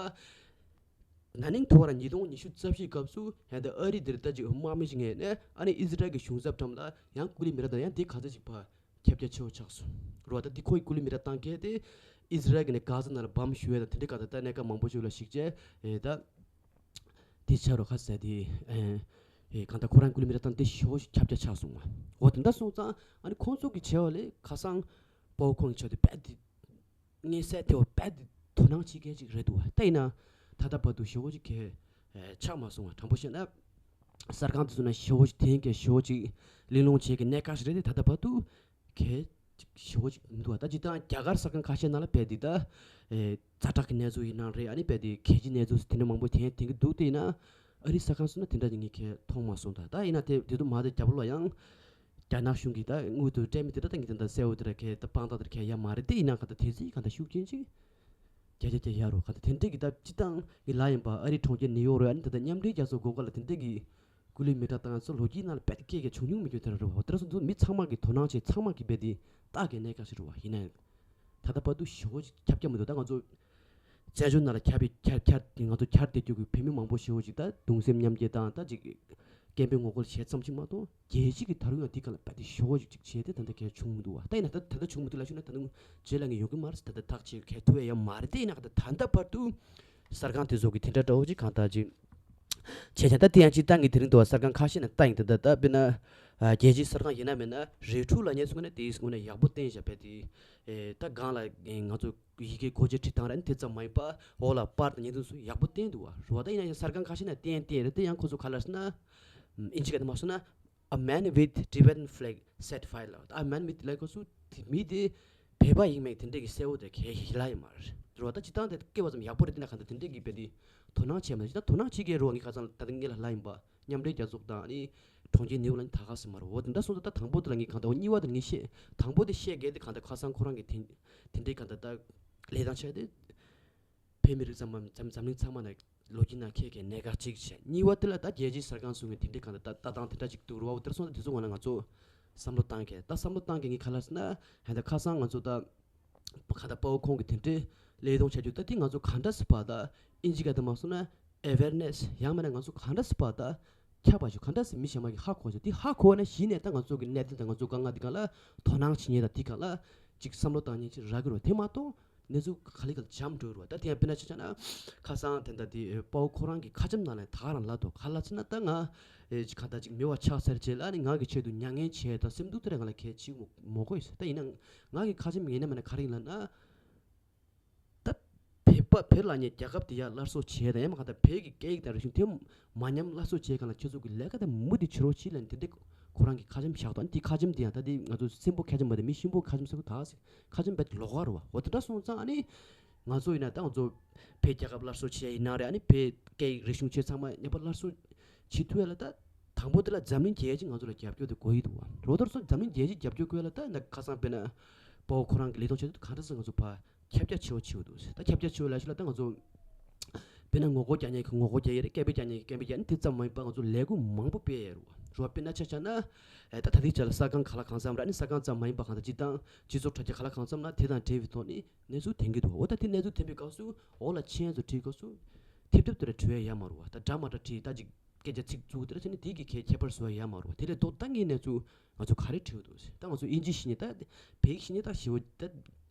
ན་ནིང་དུ་བར་ཉིས་སྟོང་ཉི་ཤུ་རྩ་བཞིའི་སྐབས་སུ་ཡང་ད་ཨ་རི་འདིར་ད་ཅིག་དམག་མི་ཞིག་ངོས་ནས་ཨ་ནི་ཨི་ཟི་རལ་གྱི་གཞུང་ཚབ་འགྲམ་ལ་ཡང་སྐུ་ལུས་མེ་སྲེག་དང་ཡང་དེ་ག་ཚོད་ཅིག་ཕར་ཁྱབ་རྒྱ་ཆེ་བོ་ཆགས་སོང་རོ། ད་འདི་ཁོ་ཡི་སྐུ་ལུས་མེ་སྲེག་བཏང་མཁན་དེ་ཨི་ཟི་རལ་གྱི་ནས་གྷ་ཟ་ནང་ལ་བམ་གཞུ་ཡས་དང་དེ་འདྲའི་ག་ད་ད་གནད་འགག་མང་པོ་ཞིག་ལ་གཞིགས་བྱས། ཨེ་ད་དེ་ཆ་རོ་ཁ་ཟས་དེ་ཨེ་ཨེ་གང་ལྟར་ཁོ་རང་སྐུ་ལུས་མེ་སྲེག་བཏང་དེ་ཞེ་པོ་ཞིག་ཁྱབ་རྒྱ་ཆགས་སོང་བ། འོ་དེ་འདྲ་སོང་ཙང་ཨ་ནི་ཁོང་ཚོ་གི་བྱས་པ་ལས་ཁ་སང་དཔའ་བོ་ཁོང་གི་ཆ་དེ་དཔེ་དེ་མངོན་གསལ་དོད་པོ་དཔེ་དེ་དོ་སྣང་བྱེད་མཁན་ཅིག་རེད་འདུག་བ། ད་ཡིན་ན་ད་ལྟ་བར་དུ་ཞེ་པོ་ཅིག་གལ་ཆགས་མ་སོང་བ། དྲང་པོ་བཤད་ན་གསར་ཁང་དེ་ཚོ་ན་ཞེ་པོ་ཅིག་དེང་གི་ཞེ་པོ་ཅིག་གླེང་སློང་བྱེད་ཀྱི་གནད་འགག་ཞིག་རེད་དེ། ད་ལྟ་བར་དུ་གལ་ཞེ་པོ་ཅིག་མི་འདུག་བ། ད་ཇི་ལྟར་རྒྱ་གར་གསར་ཁང་ཁ་ཤས་ནང་ལ་བས་དེ་ད་ཛ་དྲག་གི་གནས་ཚུལ་ཡིན་ནའང་རེད། ཨ་ནི་བས་དེ་གལ་ཆེའི་གནས་ཚུལ་དེ་འདྲ་མང་པོ་དེང་དེང་གི་འདུག་དེ་ཡིན་ན་ཨ་རི་གསར་ཁང་སོགས་ན་དེ་འདྲ་ངས་གལ་མཐོང་མ་སོང་། ད་ད་ཡིན་ན་དེ་དེ་དུ་མ་དེ་རྒྱ་བོད་ལ་ཡང་རྒྱ་ནག་གཞུང་གིས་ད་དངུལ་དུ་སྤྲད་མི་དེ་འདྲ་ད་ངས་དེ་འདྲ་གསལ་བོ་དེ་འདྲ་གལ་ད་དཔང་རྟགས་དེ་འདྲ་གལ་ཡ་མ་རེད། དེ་ཡིན་ན་ག་ད་དེ་ཚོའི་ག་ད་ཤུགས་རྐྱེན་ཅིག་རྒྱ་རྒྱ་རྒྱ་ཡ་རོ། ག་ད་དེ་འདྲའི་གི་ད་སྤྱི་བཏང་གི་ལ་ཡིན་པ་ཨ་རི་གྲོང་ཁྱེར་ནིའུ་ཡོག་རེད། ཨ་ནི་ད་ད་མཉམ་འབྲེལ་རྒྱལ་ཚོགས་སྒོ་ཁ་ལ་དེ་འདྲའི་གི་སྐུ་ལུས་མེ་སྲེག་བཏང་ཡ་ཚོ་ལོ་རྒྱུས་ནང་ལ་དཔེ་དེ་སྐད་ཀྱི་བྱུང་མྱོང་མི་འགྱུར་དེ་འདྲ་རེད་བ། དེ་འདྲ་སོང་ཙང་མི་ཚང་མ་གི་དོ་སྣང་བྱས། ཚང་མ་གི་བས་དེ་ལྟ་གི་གནད་འགག་ཞིག་རེད་བ། ཡིན་ན་ཡང་ད་ལྟ་བར་དུ་ཞེ་པོ་ཅིག་ཁྱབ་རྒྱ་མི་འདུག་ད་ང་ཚོ་བཙན་བྱོལ་ནང་ལ་ཁྱབ་པའི་ཁྱབ་ཁྱབ་ང་ཚོ་ཁྱབ་བསྡད་རྒྱུ་གི་བོད་མི་མང་པོ་ཞེ་པོ་ཅིག་ད་གདུང་སེམས་མཉམ་སྐྱེད་དང་ད་ཅིག་སྐད་འབོད་ངོ་རྒོལ་བྱས་ཙམ་ཅིག་མ་གཏོགས་རྒྱལ་སྤྱི་གི་ད་རུང་ཡང་འདི་ག་ལ་དཔེ་དེ་ཞེ་པོ་ཅིག་ཅིག་བྱས་ཏེ་ད་ལྟ་གལ་བྱུང་མི་འདུག་བ། ད་ཡིན་ན་ད་ད་ལྟ་བྱུང་མི་འདུག་ལབ་ཤུགས་ན་ད་དུང་རྗེས་ལ་ངས་ཡོང་གི་མ་རེད། ད་ལྟ་ཐག་བཅད་གལ་ཐུབ་ཡ་ཡོད་མ་རེད། དེ་ཡིན་ན་ག་ད་ད་ལྟ་བར་དུ་གསར་ཁང་དེ་ཚོ་གི་དེ་འདྲ་འདྲ་བོ་ཅིག་གང་ལྟར་ཅིག་བྱས་ཙང་ད་དེ་ཡང་ཅིག་ད་ངས་དེ་རིང་འདུག་བ། གསར་ཁང་ཁ་ཤས་ནས་ལྟ་ཡིན། ད་ད་ད་དཔེར་ན་རྒྱལ་སྤྱིའི་གསར་ཁང་ཡིན་ན་མིན་ན་རེ་ཕྲུག་ལབ་མཁན་ཚོ་ནས་དེའི་སྒང་ནས་ཡག་པོ་བསྟན་བཞག་པས་དེ། ད་སྒང་ལ་ང་ཚོ་ཡི་གེ་སྒོ་འབྱེད་བྲིས་སྟངས་ར་ནི་དེ་ཙམ་མ་ཡིན་པ་འོག་ལ་པར་དང་བརྙན་ཐུང་སོགས་ཡག་པོ་བསྟན་འདུག་བ། རེད་བ། ད་ཡིན་ན་ཡང་གསར་ཁང་ཁ་ཤས་ནས་བསྟན་བསྟན་རེད་དེ་ཡང་ཁོ་ཚོ་ག་ལ་ཟེར་ན་ཨིན་ཇི་སྐད་དུ་མ་སོང་ན། A man with Tibetan flag set fire ལ། A man with ལབ་ཁོ་ཚོ་དེ་མི་དེ་བོད་པ་ཡིན་མེད་དེ་འདྲས་ཀྱི་གསལ་བོ་དེ་གལ་ཡིད་ལ་ཡོད་མ་རེད། རེད་བ། ད་སྤྱི་བཏང་དེ་སྐྱེ་བ་ཙམ་ཡག་པོ་རེད། དེ་ན་གང་ལྟར་དེ་འདྲས་ཀྱི་བས་དེ་དོ་སྣང་བྱས་མ་རེད། ད་དོ་སྣང་བྱེད་མཁན་རེད་བ། ངས་ཁ་སང་ད་ལྟ་ངེད་ལ་ལབ་ཡིན་པ། མཉམ་འབྲེལ་རྒྱལ་ཚོགས་དང་ཨ་ནི་གྲོང་ཁྱེར་ནེའུ་ལ་ནི་ད་ག་ཟེར་མ་རེད། འོ་དེ་འདྲ་སོང་ཙང་ད་དང་པོ་དེ་ལ་ངས་གང་ལྟར་འོ་གཉིས་པ་དེ་ལ་ངས་བཤད། དང་པོ་དེ་བཤད་མཁན་དེ་གང་ལྟར་ཁ་སང་ཁོ་རང་གི་དེ་དེ་འདྲའི་གང་ལྟར་ད་ལས་སྟངས་བྱས་ཏེ། བོད་མི་རིགས་ཚང་མ་འཛམ་འཛམ་གླིང་ཚང་མ་ནས་ལོ་རྒྱུས་ནང་འཁེལ་མཁན་གནད་འགག་གཅིག་བྱས། གཉིས་པ་དེ་ལ་ད་རྒྱལ་སྤྱིའི་གསར་ཁང་སོང་བའི་དེ་འདྲའི་གང་ལྟར་ལྟ་ལྟ་སྟངས་དེ་འདྲ་ཅིག་འདུག་རེད་བ། འོ་དེ་འདྲ་སོང་ཙང་དེ་ཚོ་ངོ་ན་ང་ཚོ་བསམ་བློ་བཏང་མཁན། ད་བསམ་བློ་བཏང་མཁན་གྱི་ག་ལ་ཟེར་ན་ཧན་ད་ཁ་སང་ང་ཚོ་ད་གང་ལྟར་དཔའ་བོ་ཁོང་གི་དེ་འདྲའི་ལས་དོན་བྱ་རྒྱུ་ད་དེ་ང་ཚོ་ག་འདྲ་ཟེར་བ་ད་ཨིན་ཇི་སྐད་དུ་མ་སོང་ན་ཨེ་ཝེར་ནེ་སི་ཡང་མིན་ན་ང་ཚོ་ག་འདྲ་ཟེར་བ་ད་ཁྱབ་པ་ཞིག་ག་འདྲ་ཟེར་མི་གཞན་མ་གི་ཧ་གོ་ཞིག་དེ་ཧ་གོ་བ་ན་གཞི་ནས་ད་ང་ཚོ་གི་གནད་དོན་དང་ང་ཚོ་དཀའ་ངལ་འདི་ག་ལ་དོ་སྣང་བྱེད་མཁན་དང་དེ་ག་ལ་ཅིག་བསམ་བློ་བཏང་མཁན་ཅིག་རག་གི་རེད་བ། དེ་མ་གཏོགས། གནས་ཚུལ་ག་ལེ་ག་ལེ་འཇམ་འགྲོ་རུ་བ། ད་དེ་ཡང་དཔེར་ན་ཆ་བཞག་ན་ཁ་སང་དེ་འདྲ་དེ་དཔའ་བོ་ཁོ་རང་གི་ཁ་ཆེམས་ནང་ལ་ད་ག་རང་ལབ་འདུག་ག་ལབ་ཟེར་ན་ད་ང་ཨེ་ཅིག་ག་ད་ཅིག་མི་བ་ཆགས་ཚར་རྗེས་ལ་ནི་ང་གི་ཆེད་དུ་མྱ་ངན་བྱས་དང་སེམས་སྡུག་དེ་རེད། ང་ལ་གལ་ཆེ་མོ་མོ་གོ་ཡོད་ཟེར། ད་ཡིན་ན་ང་གི་ཁ་ཆེམས་ཡིན་ན་མིན་ན་ག་རེ་ཡིན་ལབ་ན་ད་བོད་པ་བོད་ལ་ཉེ་རྒྱལ་ཁབ་དེ་ཡར་སླར་གསོ་བྱས་དང་ཡང་མ་ག་ད་བོད་ཀྱི་སྐད་ཡིག་དང་རིག་གཞུང་དེ་མ་ཉམས་སླར་གསོ་བྱས་གང་ལ་ཁྱེད་ཚོ་གི་ལས་ཀ་དེ་མུ་མཐུད་བྱེད་རོགས་བྱེད་ལབ་ནས་དེ་འདྲ་ཁོ་རང་གི་ཁ་ཆེམས་བཞག་དང་། དེ་ཁ་ཆེམས་དེ་ཡང་ད་དེ་ང་ཚོ་སེམས་པོ་ཁ་ཆེམས་པ་དེ་མི་གཤིན་པོ་ཁ་ཆེམས་ཟེར་གོ་ད་ཟེར། ཁ་ཆེམས་རྦད་ལོགས་ཀ་རེད་བ། འོ་དེ་འདྲ་སོང་ཙང་ཨ་ནི་ང་ཚོ་ཡིན་ན་ད་ང་ཚོ་བོད་རྒྱལ་ཁབ་སླར་གསོ་བྱེད་ཡ་ཡིན་ན་རེད། ཨ་ནི་བོད་སྐད་ཡིག་རིག་གཞུང་བྱས་ཚང་མ་ཉམས་པ་སླར་གསོ་བྱེད་ཐུབ་ཡ་ལ་ད་དང་པོ་དེ་ལ་འཛམ་གླིང་རྒྱལ་སྤྱི་ང་ཚོ་ལ་རྒྱབ་སྐྱོར་དེ་དགོས་ཡི་འདུག་བ། རོ་དོར་སོ་འཛམ་གླིང་རྒྱལ་སྤྱི་རྒྱབ་སྐྱོར་དགོས་ཡ་ལ་ད་ད་ཁ་སང་དཔེར་ན་དཔའ་བོ་ཁོ་རང་གི་ལས་དོན་བྱེད་དུས་གང་འདྲ་ཟེར་ང་ཚོ་ཕར་ཁྱབ་རྒྱ་ཆེ་བ་ཆེ་བ་འདུག་ཟེར། ད་ཁྱབ་རྒྱ་ཆེ་བ་ལ་ཞིག་ལ་ད་ང་ཚོ་དཔེར་ན་ངོ་རྒོལ་རྒྱག་མཁན་གྱི་ངོ་རྒོལ་རྒྱག་ཡ་རེད། སྐད་འབོད་རྒྱག་མཁན་གྱི་སྐད་འབོད་རྒྱག་ནི་དེ་ཙམ་མ་ཡིན་པ་ང་ཚོ་ལས་འགུལ་མང་པོ་སྤེལ་ཡ་རེད་བ། རེད་བ། དཔེར་ན་ཆ་བཞག་ན་ཨེ་ད་ད་ལྟའི་ཆ་ལ་གསར་ཁང་ག་ལ་གང་འཚམ་ར་ནི་གསར་ཁང་ཙམ་མ་ཡིན་པ་གང་ལྟར་སྤྱི་བཏང་སྤྱི་ཚོགས་དྲ་རྒྱ་ག་ལ་གང་འཚམ་ན་དེ་དང་འབྲེལ་བའི་ཐོག་ནས་གནས་ཚུལ་ཐོན་གྱི་འདུག་འོ་ད་དེ་གནས་ཚུལ་ཐོན་པའི་སྐབས་སུ་འོག་ལ་མཆན་ཚོ་བྲིས་སྐབས་སུ་ཐེབས་ཐེབས་དེ་ར་བྲིས་ཡ་ཡ་མ་རུ་བ། ད་འདྲ་མ་འདྲ་བྲིས་ད་ཅིག་ སྐད་ཆ་ཚིག་བཙུགས་དེ་ར་བྱས་ནས་དེ་གི་ཁྱད་ཁྱད་པར་བཟོ་ཡ་ཡོད་མ་རེད་བ། དེ་ལས་ལྡོག་ད་ངས་ནས་ཚུར་ང་ཚོ་ག་རེ་བྲིས་འདུག་ཟེར། ད་ང་ཚོ་དབྱིན་ཇི་ཤེས་ནས་ད་བོད་ཡིག་ཤེས་ནས་ད་ཞེ་པོ་ད་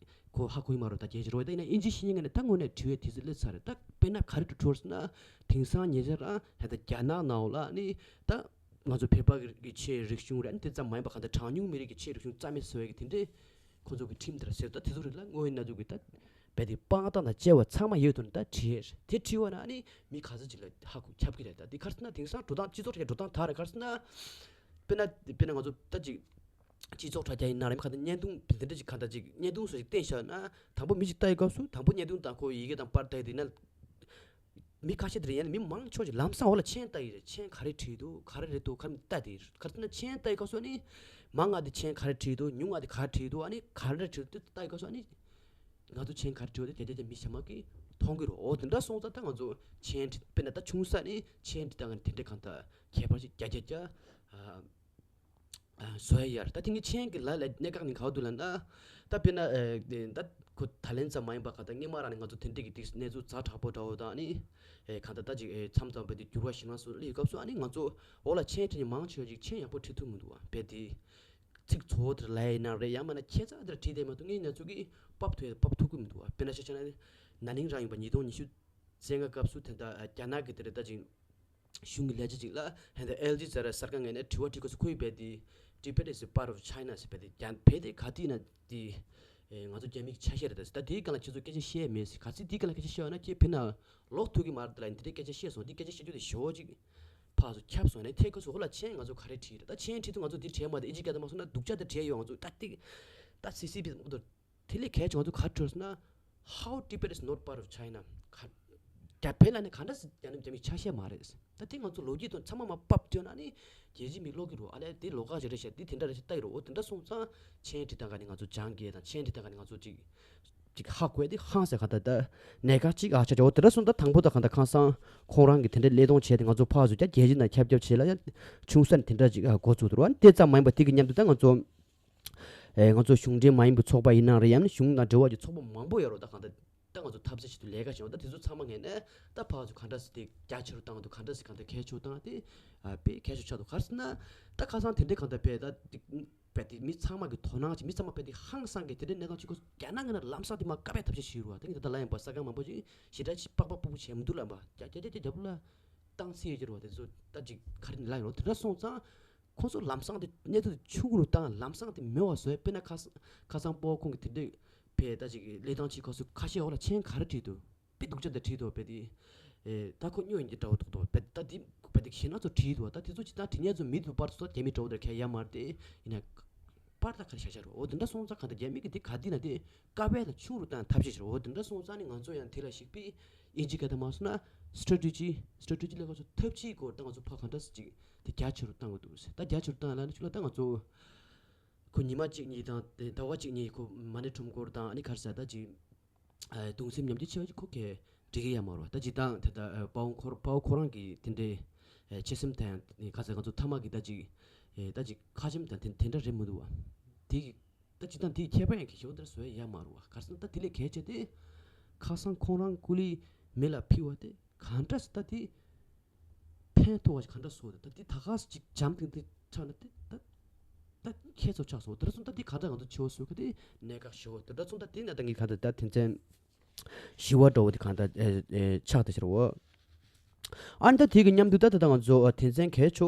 ཁོ་ཧ་གོ་ཡི་མ་རེད། ད་རྒྱལ་སྤྱི་རེད་བ། ད་ཡིན་ན་དབྱིན་ཇི་ཤེས་ནས་ངས་ནས་ད་དངོས་གནས་བྲིས་པའི་དུས་ཚོད་སླེབས་ཚར་རེད། ད་དཔེར་ན་ག་རེ་བྲིས་འདུག་ཟེར་ན། དེང་སང་ཉེ་ཆར་རང་ད་ལྟ་རྒྱ་ནག་ནང་ལ་ནི་ད་ང་ཚོ་བོད་པ་གི་ཆོས་རིག་གཞུང་རེད། ཨ་ནི་དེ་ཙམ་མ་ཡིན་པ་གང་ལྟར་གྲངས་ཉུང་མི་རིགས་ཀྱི་ཆོས་རིག་གཞུང་རྩ་མེད་བཟོ་བའི་གི་དེ་འདྲའི་ཁོ་ཚོ་གི་ཁྲིམས་དེ་འདྲ་ཟེར། ད་དེ་ཚོ་རིགས་ལ་དངོས་ཡིན་ན་ཚོ་གི་ད་རྦད་དེ་དཔང་རྟགས་དང་བཅས་པ་ཚང་མ་ཡོད་དོ་ནི་ད་བྲིས་ཡས་རེད། དེ་བྲིས་པ་ན་ཨ་ནི་མི་ག་ཚོད་ཅིག་ལ་ཧ་གོ་ཁྱབ་ཀྱི་རེད། ད་དེ་ག་རེ་ཟེར་ན་དེང་སང་འགྲོ་སྟངས་སྤྱི་ཚོགས་དྲ་རྒྱའི་འགྲོ་སྟངས་དག་རེད། ག་རེ་ཟེར་ན་དཔེར་ན་དཔེར་ན་ང་ཚོ་ད་ཅིག་སྤྱི་ཚོགས་དྲ་རྒྱ་ཡིན་ན་རེད། མི་ག་ད་བརྙན་ཐུང་དེ་འདྲ་ཅིག་ག་ད་ཅིག་བརྙན་ཐུང་བཟོ་ཅིག་བསྟན་བཞག་ན། དང་པོ་མི་ཅིག་ལྟ་ཡི་སྐབས་སུ་དང་པོ་བརྙན་ཐུང་དང་ཁོ་ཡི་གེ་དང་པར་ལྟ་ཡི་དེ་ན། མི་ཁ་ཤས་དེ་རེད། ཡང་ན་མི་མང་ཆེ་བ་ཅིག་ལམ་སང་འོག་ལ་མཆན་ལྟ་ཡི་རེད། མཆན་ག་རེ་བྲིས་འདུག་ག་རེ་རེད་འདུག་ག་རེ་ལྟ་དེ་རེད། ག་རེ་ཟེར་ན་མཆན་ལྟ་ཡི་སྐབས་སུ་ནི་མང་ང་དེ་མཆན་ག་རེ་བྲིས་འདུག་ཉུང་ང་དེ་ག་རེ་བྲིས་འདུག་ཨ་ནི་ག་རེ་བྲིས་འདུག་ལྟ་ཡི་སྐབས་སུ་ཨ་ནི་ང་ཚོ་མཆན་ག་རེ་བྲིས་འདུག་དེ་དེ་དེ་མི་གཞན་མ་གིས་མཐོང་གི་རེད། འོ་དེ་འདྲ་སོང་ཙང་ད་ང་ཚོ་མཆན་བྲིས་དཔེར་ན་ད་ཆུང་ས་ནས་མཆན་བྲིས་སྟངས་ཀྱི་དེ་འདྲ་གང་ལྟར་ཁྱད་པར་ཅིག་རྒྱ་རྒྱ་རྒྱ། བཟོ་ཡ་ཡར་ད་དེང་གི་མཆན་གྱི་ལ་ལ་གནད་འགག་ནི་ག་བ་འདུག་ལབ་ན། ད་དཔེར་ན་ད་ཁོ་ད་ལན་ཙམ་མ་ཡིན་པ་ག་ད་སྔོན་མ་རང་ནས་ང་ཚོ་དེ་འདྲས་ཀྱི་དེ་གནས་ཚུལ་ཛ་དྲག་པོ་འདྲ་བོ་དང་ནི་གང་ལྟར་ད་ཅིག་མཚམས་མཚམས་པ་དེ་འགྱུར་བ་ཞིག་ལངས་སོང་ལས་སྐབས་སུ་ཨ་ནི་ང་ཚོ་འོག་ལ་མཆན་བྲིས་ནས་མང་ཆེ་བ་ཅིག་མཆན་ཡག་པོ་བྲིས་ཐུབ་མི་འདུག་བ། དཔེ་དེ་ཚིག་གཙོ་བོ་དེར་ལ་ཡིན་ན་རེད། ཡང་མིན་ན་ཁྱད་མཚར་དེར་བྲིས་བསྡད་མ་གཏོགས་ངས་ང་ཚོ་གིས་ཕབ་ཐུབ་ཡ་ཕབ་ཐུབ་ཀྱི་མི་འདུག་བ། དཔེར་ན་ཆ་བཞག་ན་ན་ནིང་རང་ཡིན་པ་ཉིས་སྟོང་ཉི་ཤུ་རྩ་ལྔ་སྐབས་སུ་དེ་འདྲ་རྒྱ་ནག་གི་དེ་འདྲ་ད་ཅིག་གཞུང་གི་ལས་བྱེད་ཅིག་ལ་ཧན་ད་ཨེལ་ཇི་ཛ་ར་གསར་ཁང་ངོས་ནས་དྲི་བ་དྲི་དགོས་སུ་ཁོའི་བས་དེ་Tibet is a part of China ཟེར་བས་དེ་རྒྱ་བོད་དེ་ག་དུས་ན་དེ་ང་ཚོ་རྒྱ་མིའི་ཆ་ཤས་རེད་ད་ཟེར། ད་དེའི་སྒང་ལ་ཁྱེད་ཚོ་སྐད་ཆ་བཤད་ཡ་མེད་ཟེར། ག་ཚིག་དེའི་སྒང་ལ་སྐད་ཆ་བཤད་ཡ་ན་ཁྱེད་བོད་ན་ལོག་ཐུག་གི་མ་རེད་ལ་དེ་འདྲའི་སྐད་ཆ་བཤད་སོང་། དེ་སྐད་ཆ་བཤད་རྒྱུ་དེ་ཞོ་ཅིག་ཕག་སུ་ཁྱབ་སོང་ནས་ཐེ་ཁོ་སུ་ཧོ་ལ་མཆན་ང་ཚོ་ག་རེ་བྲིས་རེད། ད་མཆན་བྲིས་དུས་ང་ཚོ་དེ་བྲིས་མ་དེ་ཨིན་ཇི་སྐད་ད་མ་སོང་ན་སྡུག་ཅག་དེ་བྲིས་ཡོད་ང་ཚོ་ད་ཏིག་ད་སི་སི་པི་མོ་དོ། དེ་ལས་གལ་ཆེ་ང་ཚོ་ག་རེ་བྲིས་ན། How Tibet is not part of China. ག་རྒྱ་བལ་ལ་ནི་ག་འདྲ་སེ་རྒྱ་ནག་རྒྱ་མིའི་ཆ་ཤས་མ་རེད། ད་དེ་ང་ཚོ་ལོ་རྒྱུས་དང་ཚང་མ་མ་ཕབ་བཏོན་ན་ནི་རྒྱལ་སྤྱིའི་མི་ཀློག་གི་རེད། ཨ་ལས་དེ་ལོགས་ཀ་ཞིག་རེད་ཤག་དེ་དེ་འདྲ་རེད་ཤག་ལྟ་གི་རེད། འོ་དེ་འདྲ་སོང་ཙང་མཆན་བྲིས་སྟངས་ག་ནི་ང་ཚོ་སྦྱང་གི་དང་མཆན་བྲིས་སྟངས་ག་ནི་ང་ཚོ་ཅིག་ཅིག་ཧ་གོ་ཡ་དེ་ཧང་སེ་ག་ད་ད་གནད་འགག་ཅིག་ཨ་ཆ་ཆ། འོ་དེ་འདྲ་སོང་ཙང་དང་པོ་ད་ག་ད་ཁ་སང་ཁོང་རང་གི་དེ་འདྲ་ཀླད་སྟོང་བྱས་ཏེ་ང་ཚོ་ཕར་ཚུར་རྒྱ་རྒྱལ་སྤྱི་ནང་ཁྱབ་ཁྱབ་བྱས་ལ་ཡ་ཆུང་ས་ནས་དེ་འདྲ་ཅིག་ཨ་འགོ་བཙུགས་འདུག་ར། དེ་ཙམ་མ་ཡིན་པ་དེ་གི་མཉམ་དུ་ད་ང་ཚོ། ཨེ་ང་ཚོ་གཞུང་འབྲེལ་མ་ཡིན་པའི་ཚོགས་པ་ཡིན་ན་རེད། ཡང་ན་གཞུང་དང་འབྲེལ་བ་ཡོད་ཚོགས་པ་མང་པོ་ཡོད་རེད། ད་གང་ལྟར་ད་ང་ཚོ་འཐབ་རྩོད་བྱེད་དུས་ལས་ཀ་བྱེད་པ་ད་དེ་ཚོ་ཚང་མ་ངེས་ནས་ད་ཕར་ཚུར་ག་འདྲ་སེ་དེ་རྒྱ་ཆེ་རུ་བཏང་འདུག་ག་འདྲ་སེ་གང་ལྟར་གལ་ཆེ་རུ་བཏང་དེ་ཨ་དཔེ་གལ་ཆེ་ཆགས་འདུག་ག་རེ་ཟེར་ན་ད་ཁ་སང་དེ་འདྲའི་གང་ལྟར་དཔེ་ད་དཔེ་དེ་མི་ཚང་མ་གི་དོ་སྣང་བྱེད། མི་ཚང་མ་དཔེ་དེ་ཧང་སང་གི་དེ་འདྲའི་གནས་སྟངས་ཅིག་གོ་རྒྱ་ནག་ངོས་ནས་ལམ་སང་དེ་མ་བཀག་པའི་ཐབས་ཤེས་བྱེད་རུ་བ། ད་ངས་ད་ལྟ་ལ་ཡང་པ་ས་ཁང་མང་པོ་ཅིག་ཞེ་དྲག་ཅིག་པག་པག་པུ་པུ་བྱས་མི་འདུག་ལ་ཡང་པ་རྒྱ་རྒྱ་རྒྱ་རྒྱ་རྒྱ་པུ་ལ་བཏང་སྲིད་ཡོད་ཀྱི་རེད་བ། དེ་ཚོ་ད་ཅིག་ག་རེ་ལ་ཡོང་དེ་འདྲ་སོང་ཙང་། ཁོང་ཚོ་ལམ་སང་དེ་གནས་ཚུལ་དེ་ཆུང་རུ་བཏང་། ལམ་སང་དེ་མེད་པ་བཟོས། དཔེར་ན་ཁ་སང་ཁ་སང་སྤོ་བོ་ཁོང་གི་དེ་འདྲས་བས་ད་ཅིག་ལས་སྟངས་ཅིག་ཁ་སུ་ཁ་ཤས་འོག་ལ་མཆན་ག་རེ་བྲིས་འདུག་དཔེ་སྡུག་ཅག་དེ་བྲིས་འདུག་དཔེ་དེ་ཨེ་ད་ཁོ་སྨྱོ་ཡིན་གྱི་འདྲ་བོ་འདུག་འདུག་དཔེ་ད་དེ་དཔེ་དེ་ཞེ་ན་ཚོ་བྲིས་འདུག་ད་དེ་ཚོ་ཅི་ད་དེ་ཉེ་ཚོ་མི་འདུག་པར་ཚོ་རྒྱ་མི་འདྲ་བོ་དེ་གས་ཡ་མར་དེ་ཡིན་ན་པར་ད་ག་རེ་བཞག་བཞག་རོ། འོ་དེ་འདྲ་སོང་ཙང་ག་ད་རྒྱ་མི་གི་དེ་ག་དེ་ན་དེ་ཀ་བས་ལ་ཆུང་རུ་བཏང་ཐབས་ཤེས་བྱེད་རོ། འོ་དེ་འདྲ་སོང་ཙང་ནི་ང་ཚོ་ཡང་དེ་ལ་ཞིག་པའི་ཨིན་ཇི་སྐད་ད་མ་སོང་ན་strategy strategy ལས་ཀ་ཚོ་ཐབས་ཇུས་སྐོར་ད་ང་ཚོ་ཕ་ག་འདྲ་སེ་ཅིག་དེ་རྒྱ་ཆེ་རུ་བཏང་དགོས་འདུག་ཟེར། ད་རྒྱ་ཆེ་རུ་བཏང་ལ་ནི་ཆུ་ལ་ད་ང་ཚོ་ཁོ་ཉི་མ་གཅིག་གཉིས་དང་དེ་ཟླ་བ་གཅིག་གཉིས་ཁོ་མ་ཎི་ཁྲོམ་སྐོར་དང་ཨ་ནི་ག་རེ་ཟེར་ད་ཅིག་ཨ་གདུང་སེམས་མཉམ་སྐྱེད་ཆེ་བ་ཅིག་ཁོ་གས་འགྲིག་གི་ཡ་མ་རེད་བ། ད་ཅིག་དང་དེ་ད་ཨ་དཔའ་བོ་ཁོ་དཔའ་བོ་ཁོ་རང་གི་དེ་འདྲའི་ཨ་ཆེ་སེམས་དང་ཨ་ནི་ག་རེ་ཟེར་ང་ཚོ་མཐའ་མ་གི་ད་ཅིག་ཨེ་ད་ཅིག་ཁ་ཆེམས་དང་དེ་དེ་འདྲ་རེད་མི་འདུག་བ། དེ་གི་ད་ཅིག་དང་དེའི་ཁྱད་པར་ཡང་གི་ཞེ་པོ་འདྲ་བཟོ་ཡ་ཡ་མ་རེད་བ། ག་རེ་ཟེར་ན་ད་དེ་ལས་གལ་ཆེ་དེ་ཁ་སང་ཁོང་རང་ཀུ་ལི་མེ་ལ་ཕུལ་བ་དེ་ག་འདྲ་སེ་ད་དེ་ཕན་ཐོགས་པ་ཞིག་ག་འདྲ་བཟོ་དེ་ད་དེ་ད་ག་སེ་ཅིག་འཇམ་ཐིང་ཐིང་ཆགས་ན་དེ་ད་ད་ཁྱད་མཚར་ཆགས་སོང་། དེ་འདྲ་སོང་ད་དེ་ག་འདྲ་ང་ཚོ་བྱེད་པ་བཟོ་གི་དེ་གནད་འགག་ཞེ་པོ་དེ་འདྲ་སོང་ད་དེ་ན་ད་ངས་ག་འདྲ་ད་དེ་མཚན་ཞི་བ་འདྲ་བོ་དེ་ག་འདྲ་ཨེ་ཨེ་ཆགས་ད་ཤར་བ། ཨ་ནི་ད་དེ་གི་མཉམ་དུ་ད་ད་ད་ང་ཚོ་དེ་མཚན་གལ་ཆེ་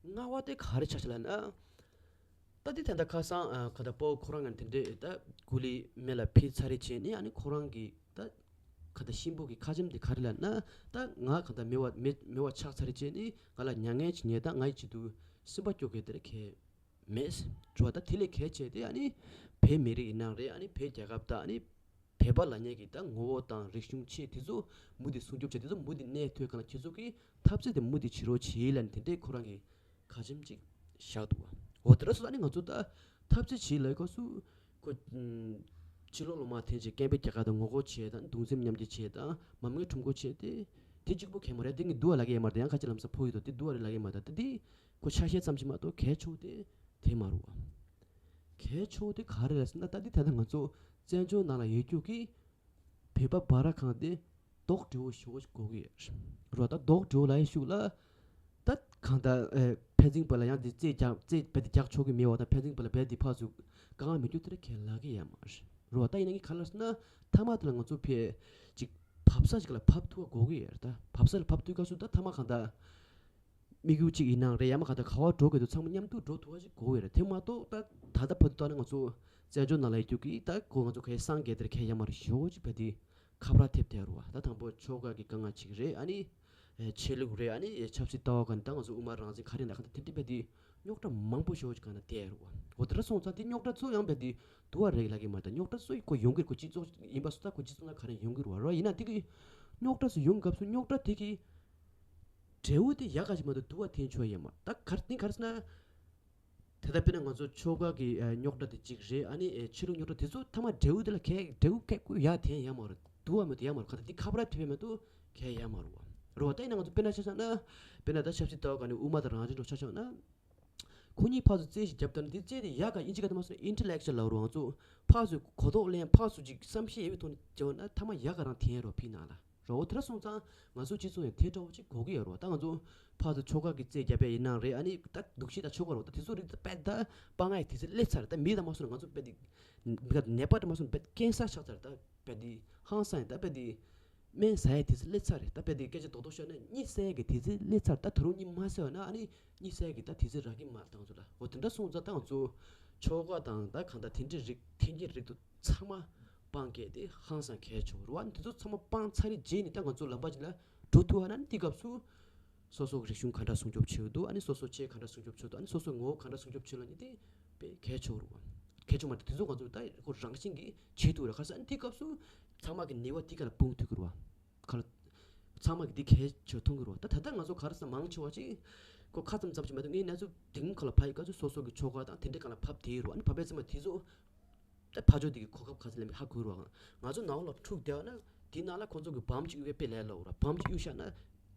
ལྔ་བ་དེ་ག་རེ་ཆགས་ཤག་ལབ་ན། ད་དེ་ད་ལྟ་ཁ་སང་ཨ་ཁ་ད་སྤོ་བོ་ཁོ་རང་ང་དེ་འདྲས་ད་ཀུ་ལི་མེ་ལ་ཕུལ་ཚར་རེ་བྱས་ནས་ཨ་ནི་ཁོ་རང་གི་ད་ཁ་ད་གཤིན་པོ་གི་ཁ་ཆེམས་དེ་ག་རེ་ལབ་ན། ད་ང་ཁ་ད་མེ་བ་མེ་མེ་བ་ཆགས་ཚར་རེ་བྱས་ནས་ང་ལ་མྱ་ངན་ཅིག་ཉེ་ད་ང་ཡི་ཆེད་དུ་སེམས་པ་སྐྱོ་གི་དེ་རེ་གས་མེད་འགྲོ་བ། ད་དེ་ལས་གལ་ཆེ་དེ་ཨ་ནི་བོད་མི་རིགས་ཡིན་ནའང་རེད། ཨ་ནི་བོད་རྒྱལ་ཁབ་ད་ཨ་ནི་བོད་པ་ལབ་མཁན་གྱི་ད་ངོ་བོ་དང་རིག་གཞུང་ཆེ་དེ་ཚོ་མུ་མཐུད་སྲུང་སྐྱོབ་བྱས། དེ་ཚོ་མུ་མཐུད་གནས་ཐོག་གང་ལ་ཁྱེད་ཚོ་གིས་འཐབ་རྩོད་དེ་མུ་མཐུད་བྱེད་རོགས་བྱེད་ལབ་ནས་དེ་འདྲའི་ཁོ་རང་གི་ཁ་ཆེམས་ཅིག་བཞག་འདུག་བ། འོ་དེ་འདྲ་སོང་ཙང་ནི་ང་ཚོ་ད་འཐབ་རྩོད་བྱེད་ལབ་སྐབས་སུ་ཁོ་ཕྱི་ལོགས་ལ་མར་འཐེན་བྱས་སྐད་འབོད་རྒྱག་ག་དང་ངོ་རྒོལ་བྱས་དང་གདུང་སེམས་མཉམ་སྐྱེད་བྱས་དང་མར་མེ་ཁྲོམ་སྐོར་བྱས་ཏེ་དེ་གཅིག་པོ་གལ་མ་རེད། དེ་ངས་འདུག་བ་ལབ་ཀྱི་ཡོད་མ་རེད། ཡང་ཁ་ཅིག་ལམ་སང་ཕོག་ཡོད་དོ། དེ་འདུག་བ་རེད་ལབ་ཀྱི་ཡོད་མ་རེད། ད་དེ་ཁོ་ཆ་ཤས་ཙམ་ཞིག་མ་གཏོགས་གལ་ཆེ་བོ་དེ་དེ་མ་རེད་བ། གལ་ཆེ་བོ་དེ་ག་རེ་རེད་ཟེར་ན། ད་འདི་ད་ལྟ་ང་ཚོ་བཙན་བྱོལ་ནང་ལ་ཡོད་རྒྱུ་གི་བོད་པ་བར་ཁང་དེ་རྡོག་བྲེ་བོ་ཞེ་པོ་ཞིག་དགོས་ཀྱི་རེད་བ། ད་རྡོག་བྲེ་བོ་ལབ་ཡ་ཤུགས་ལ་ད་ གང་ལྟར་ཨེ་ཕན་ཚུན་བར་ལ་ཡང་དེ་རྩེད་རྒྱག་རྩེད་རྦད་དེ་རྒྱག་ཆོག་གི་མེད་པ་དང་། ཕན་ཚུན་བར་ལ་རྦད་དེ་ཕར་ཚུར་དཀའ་ངལ་མི་འགྱུར་དེ་འདྲ་གང་ཡང་ལབ་ཀྱི་ཡོད་མ་རེད་རོ། ད་ཡིན་ན་ངས་ག་རེ་ལབ་ཟེར་ན། མཐའ་མ་དེ་ལ་ང་ཚོ་ཕར་ཅིག་བབས་ས་ཅིག་ལ་བབས་ཐུབ་པ་དགོས་ཀྱི་ཡོད་རེད། ད་བབས་ས་ལ་བབས་ཐུབ་སྐབས་སུ་ད་མཐའ་མ་གང་ལྟར་དམིགས་ཡུལ་གཅིག་ཡིན་ནའང་རེད། ཡང་མ་གང་ལྟར་ག་པར་འགྲོ་དགོས་འདུག་ཚང་མ་མཉམ་དུ་འགྲོ་ཐུབ་པ་ཞིག་དགོས་ཀྱི་རེད། དེ་མ་གཏོགས་ད་ད་ལྟ་བར་དུ་ལྟ་ན་ང་ཚོ་བཙན་བྱོལ་ནང་ལ་ཡོད་རྒྱུ་གི་ད་ཁོ་ང་ཚོ་གའི་སངས་རྒྱས་དེར་ཁས་ཡ་མར་ཞོ་ཅིག་བས་དེ་ཁ་བར་ཐེབས་ཐེབས་རུ་བ། ད་དང་པོ་ཆོལ་ཁ་གི་དཀའ་ངལ་ཅིག་རེད། ཨ་ནི་ཨེ་ཆོས་ལུགས་རེད། ཨ་ནི་ཨེ་ཆབ་སྲིད་ལྟ་བ་ག་ནས་ད་ང་ཚོ་དབུ་མ་རང་བཙན་ག་རེ་ན་ག་ད་དེ་འདྲ་བས་དེ་རྙོག་དྲ་མང་པོ་ཞོ་ཅིག་ག་ན་བསྡད་རུ་བ། འོ་དེ་འདྲ་སོང་ཙང་དེ་རྙོག་དྲ་ཚོ་ཡང་བས་དེ་དུ་བ་རེད་ལབ་ཀྱི་མ་རེད། ད་རྙོག་དྲ་ཚོ་ཡི་ཁོ་ཡོང་གི་རེད། ཁོ་སྤྱི་ཚོགས་ཡིན་པ་སུ་ད་ཁོ་སྤྱི་ཚོགས་ན་ག་རེ་ཡོང་གི་རུ་བ་རོ། ཡིན་ན་དེ་གི་རྙོག་དྲ་ཚོ་ཡོང་སྐབས་སུ་རྙོག་དྲ་དེ་གི་འབྲས་བུ་དེ་ཡག་ག་ཞིག་མ་གཏོགས་དུ་བ་འཐེན་ཆོག་ཡོད་མ་རེད། ད་གར་ནི་གར་སོང་ན། དེ་ལྟར་དཔེར་ན་ང་ཚོ་ཆོལ་ཁ་གི་ཨ་རྙོག་དྲ་དེ་གཅིག་རེད། ཨ་ནི་ཨེ་ཆོས་ལུགས་རྙོག་དྲ་དེ་ཚོ་མཐའ་མ་འབྲས་བུ་དེ་ལ་གལ་འབྲས་བུ་གལ་ཁུ་ཡ་དེ་ཡ་མ་རེད། དུ་བ་མེད་དུ་ཡ་མ་རེད། ག་ད་དེ་ཁ་པར་ཐེབས་མེད་དུ་གལ་ཡ་མ་རེད་བ། རེད་བ། ད་ཡིན་ན་ང་ཚོ་དཔེར་ན་ཆ་བཞག་ན། དཔེར་ན་ད་ཆབ་སྲིད་ལྟ་བ་ག་ནས་དབུ་མ་དང་རང་བཙན་འགྲོ་ཆ་བཞག་ན། ཁོ་གཉིས་ཕར་ཚུར་རྩོད་གཞི་བརྒྱབ་ད་ནི་དེ་རྩོད་དེ་ཡ་ག་ཨིན་ཇི་ག་ད་མ་སོང་ན་ཨིན་ཊེ་ལེག་ཅུ་ཨལ་ལབ་རུང་ང་ཚོ་ཕར་ཚུར་གོ་རྟོགས་ལེན་ཕར་ཚུར་ཅིག་བསམ་ཤེས་ཡོད་པའི་ཐོག་ནས་བརྗོད་ན་མཐའ་མ་ཡ་ག་རང་འཐེན་རོགས་ཕི་ནང་ལ། རོ། དེ་འདྲ་སོང་ཙང་ང་ཚོ་སྤྱི་ཚོགས་ཡང་དེ་འདྲ་བོ་ཅིག་དགོས་ཀྱི་ཡོད་རེད་བ། ད་ང་ཚོ་ཕར་ཚུར་ཆོལ་ཁ་གི་རྩོད་རྒྱབ་པ་ཡིན་ནའང་རེད། ཨ་ནི་ད་འདུ་ཤེས་དང་ཆོལ་ཁ་རེད་བ། ད་དེ་ཚོ་རིགས་ད་དཔེ་ད་སྤང་ང་ཡི་དུས་ཚོད་སླེབས་ཚར་རེད། ད་མི་ད་མ་སོང་ན་ང་ཚོ་དཔེ་དེ་མི་ད་ནད་པ་ད་མ་སོང་ན་དཔེ་ཀན་སར་ཆགས་ཚར་རེད། ད་དཔེ་དེ་ཧང་སང་ཡིན། ད་དཔེ་དེ་སྨན་ཟ་ཡའི་དུས་ཚོད་སླེབས་ཚར་རེད། ད་དཔེ་དེ་སྐད་ཆ་རྡོག་རྡོག་བཤད་ན་གཉིད་སད་ཡའི་དུས་ཚོད་སླེབས་ཚར། ད་ད་རུང་གཉིད་མ་སད་པ་ན་ཨ་ནི་གཉིད་སད་ཡའི་ད་དུས་ཚོད་རག་གི་མ་རེད། ད་ང་ཚོ་ལ་འོ་དེ་འདྲ་སོང་ཙང་ད་ང་ཚོ་ཆོལ་ཁ་དང་ད་གང་ད་དེ་འདྲའི་རིགས་འཐེན་འཁྱེར་རིགས་དུ་ཚང་མ་སྤང་གལ་དེ་ཧང་སང་གལ་ཆེ་བ་རེད་བ། དེ་ཚོ་ཚང་མ་སྤང་ཚར་རེད་རྗེས་ནས་ད་ང་ཚོ་ལམ་པ་ཅིག་ལ་འགྲོ་ཐུབ་ཨ་ན་ནི་དེ་སྐབས་སུ་སོ་སོ་གི་རིག་གཞུང་ག་འདྲ་སྲུང་སྐྱོབ་བྱེད་འདུག་ཨ་ནི་སོ་སོ་ཆོས་ག་འདྲ་སྲུང་སྐྱོབ་བྱེད་འདུག་ཨ་ནི་སོ་སོའི་ངོ་བོ་ག་འདྲ་སྲུང་སྐྱོབ་བྱེད་ལ་ནི་དེ་དཔེ་གལ་ཆེ་བ་རེད་བ། གལ་ཆེ་བ་མ་རེད། དེ་ཚོ་ང་ཚོ་ད་ཁོ་རང་བཞིན་གྱིས་བྱེད་ཐུབ་རེད། ག་ས་ཨ་ནི་དེ་སྐབས་སུ་ཚང་མ་གི་ནུས་པ་དེ་ག་ལ་སྤུངས་ཐུབ་ཀྱི་རེད་བ། ག་ལ་ཚང་མ་གི་དེ་གལ་ཆེ་མཐོང་གི་རེད་བ། ད་ད་ལྟ་ང་ཚོ་ག་རེ་ཟེར་མང་ཆེ་བ་ཅིག་ཁོ་ཁ་ཙམ་ཙམ་ཅིག་མ་གཏོགས་ངའི་གནས་ཚུལ་དེང་ག་ལ་ཕ་ཡི་ག་ཚོད་སོ་སོ་གི་ཆོལ་ཁ་དང་དེ་འདྲའི་ག་ལ་ཕབ་དེ་རུ་ཨ་ནི་ཕ་པའི་ཚེ་མ་དེ་ཚོ་ད་ཕ་ཆོས་དེ་གི་གོ་སྐབས་ག་ཚོད་ལེན་པའི་ཧ་གོ་རུ་ཨང་། ང་ཚོ་ནང་ལ་འཁྲུག་བསྡད་ན་དེ་ནང་ལ་ཁོ་ཚོ་གི་བམ་ཅིག་གཡུག་པའི་དཔེ་ལས་སླ་བོ་ར། བམ་ཅིག་གཡུག་བཞག་ན་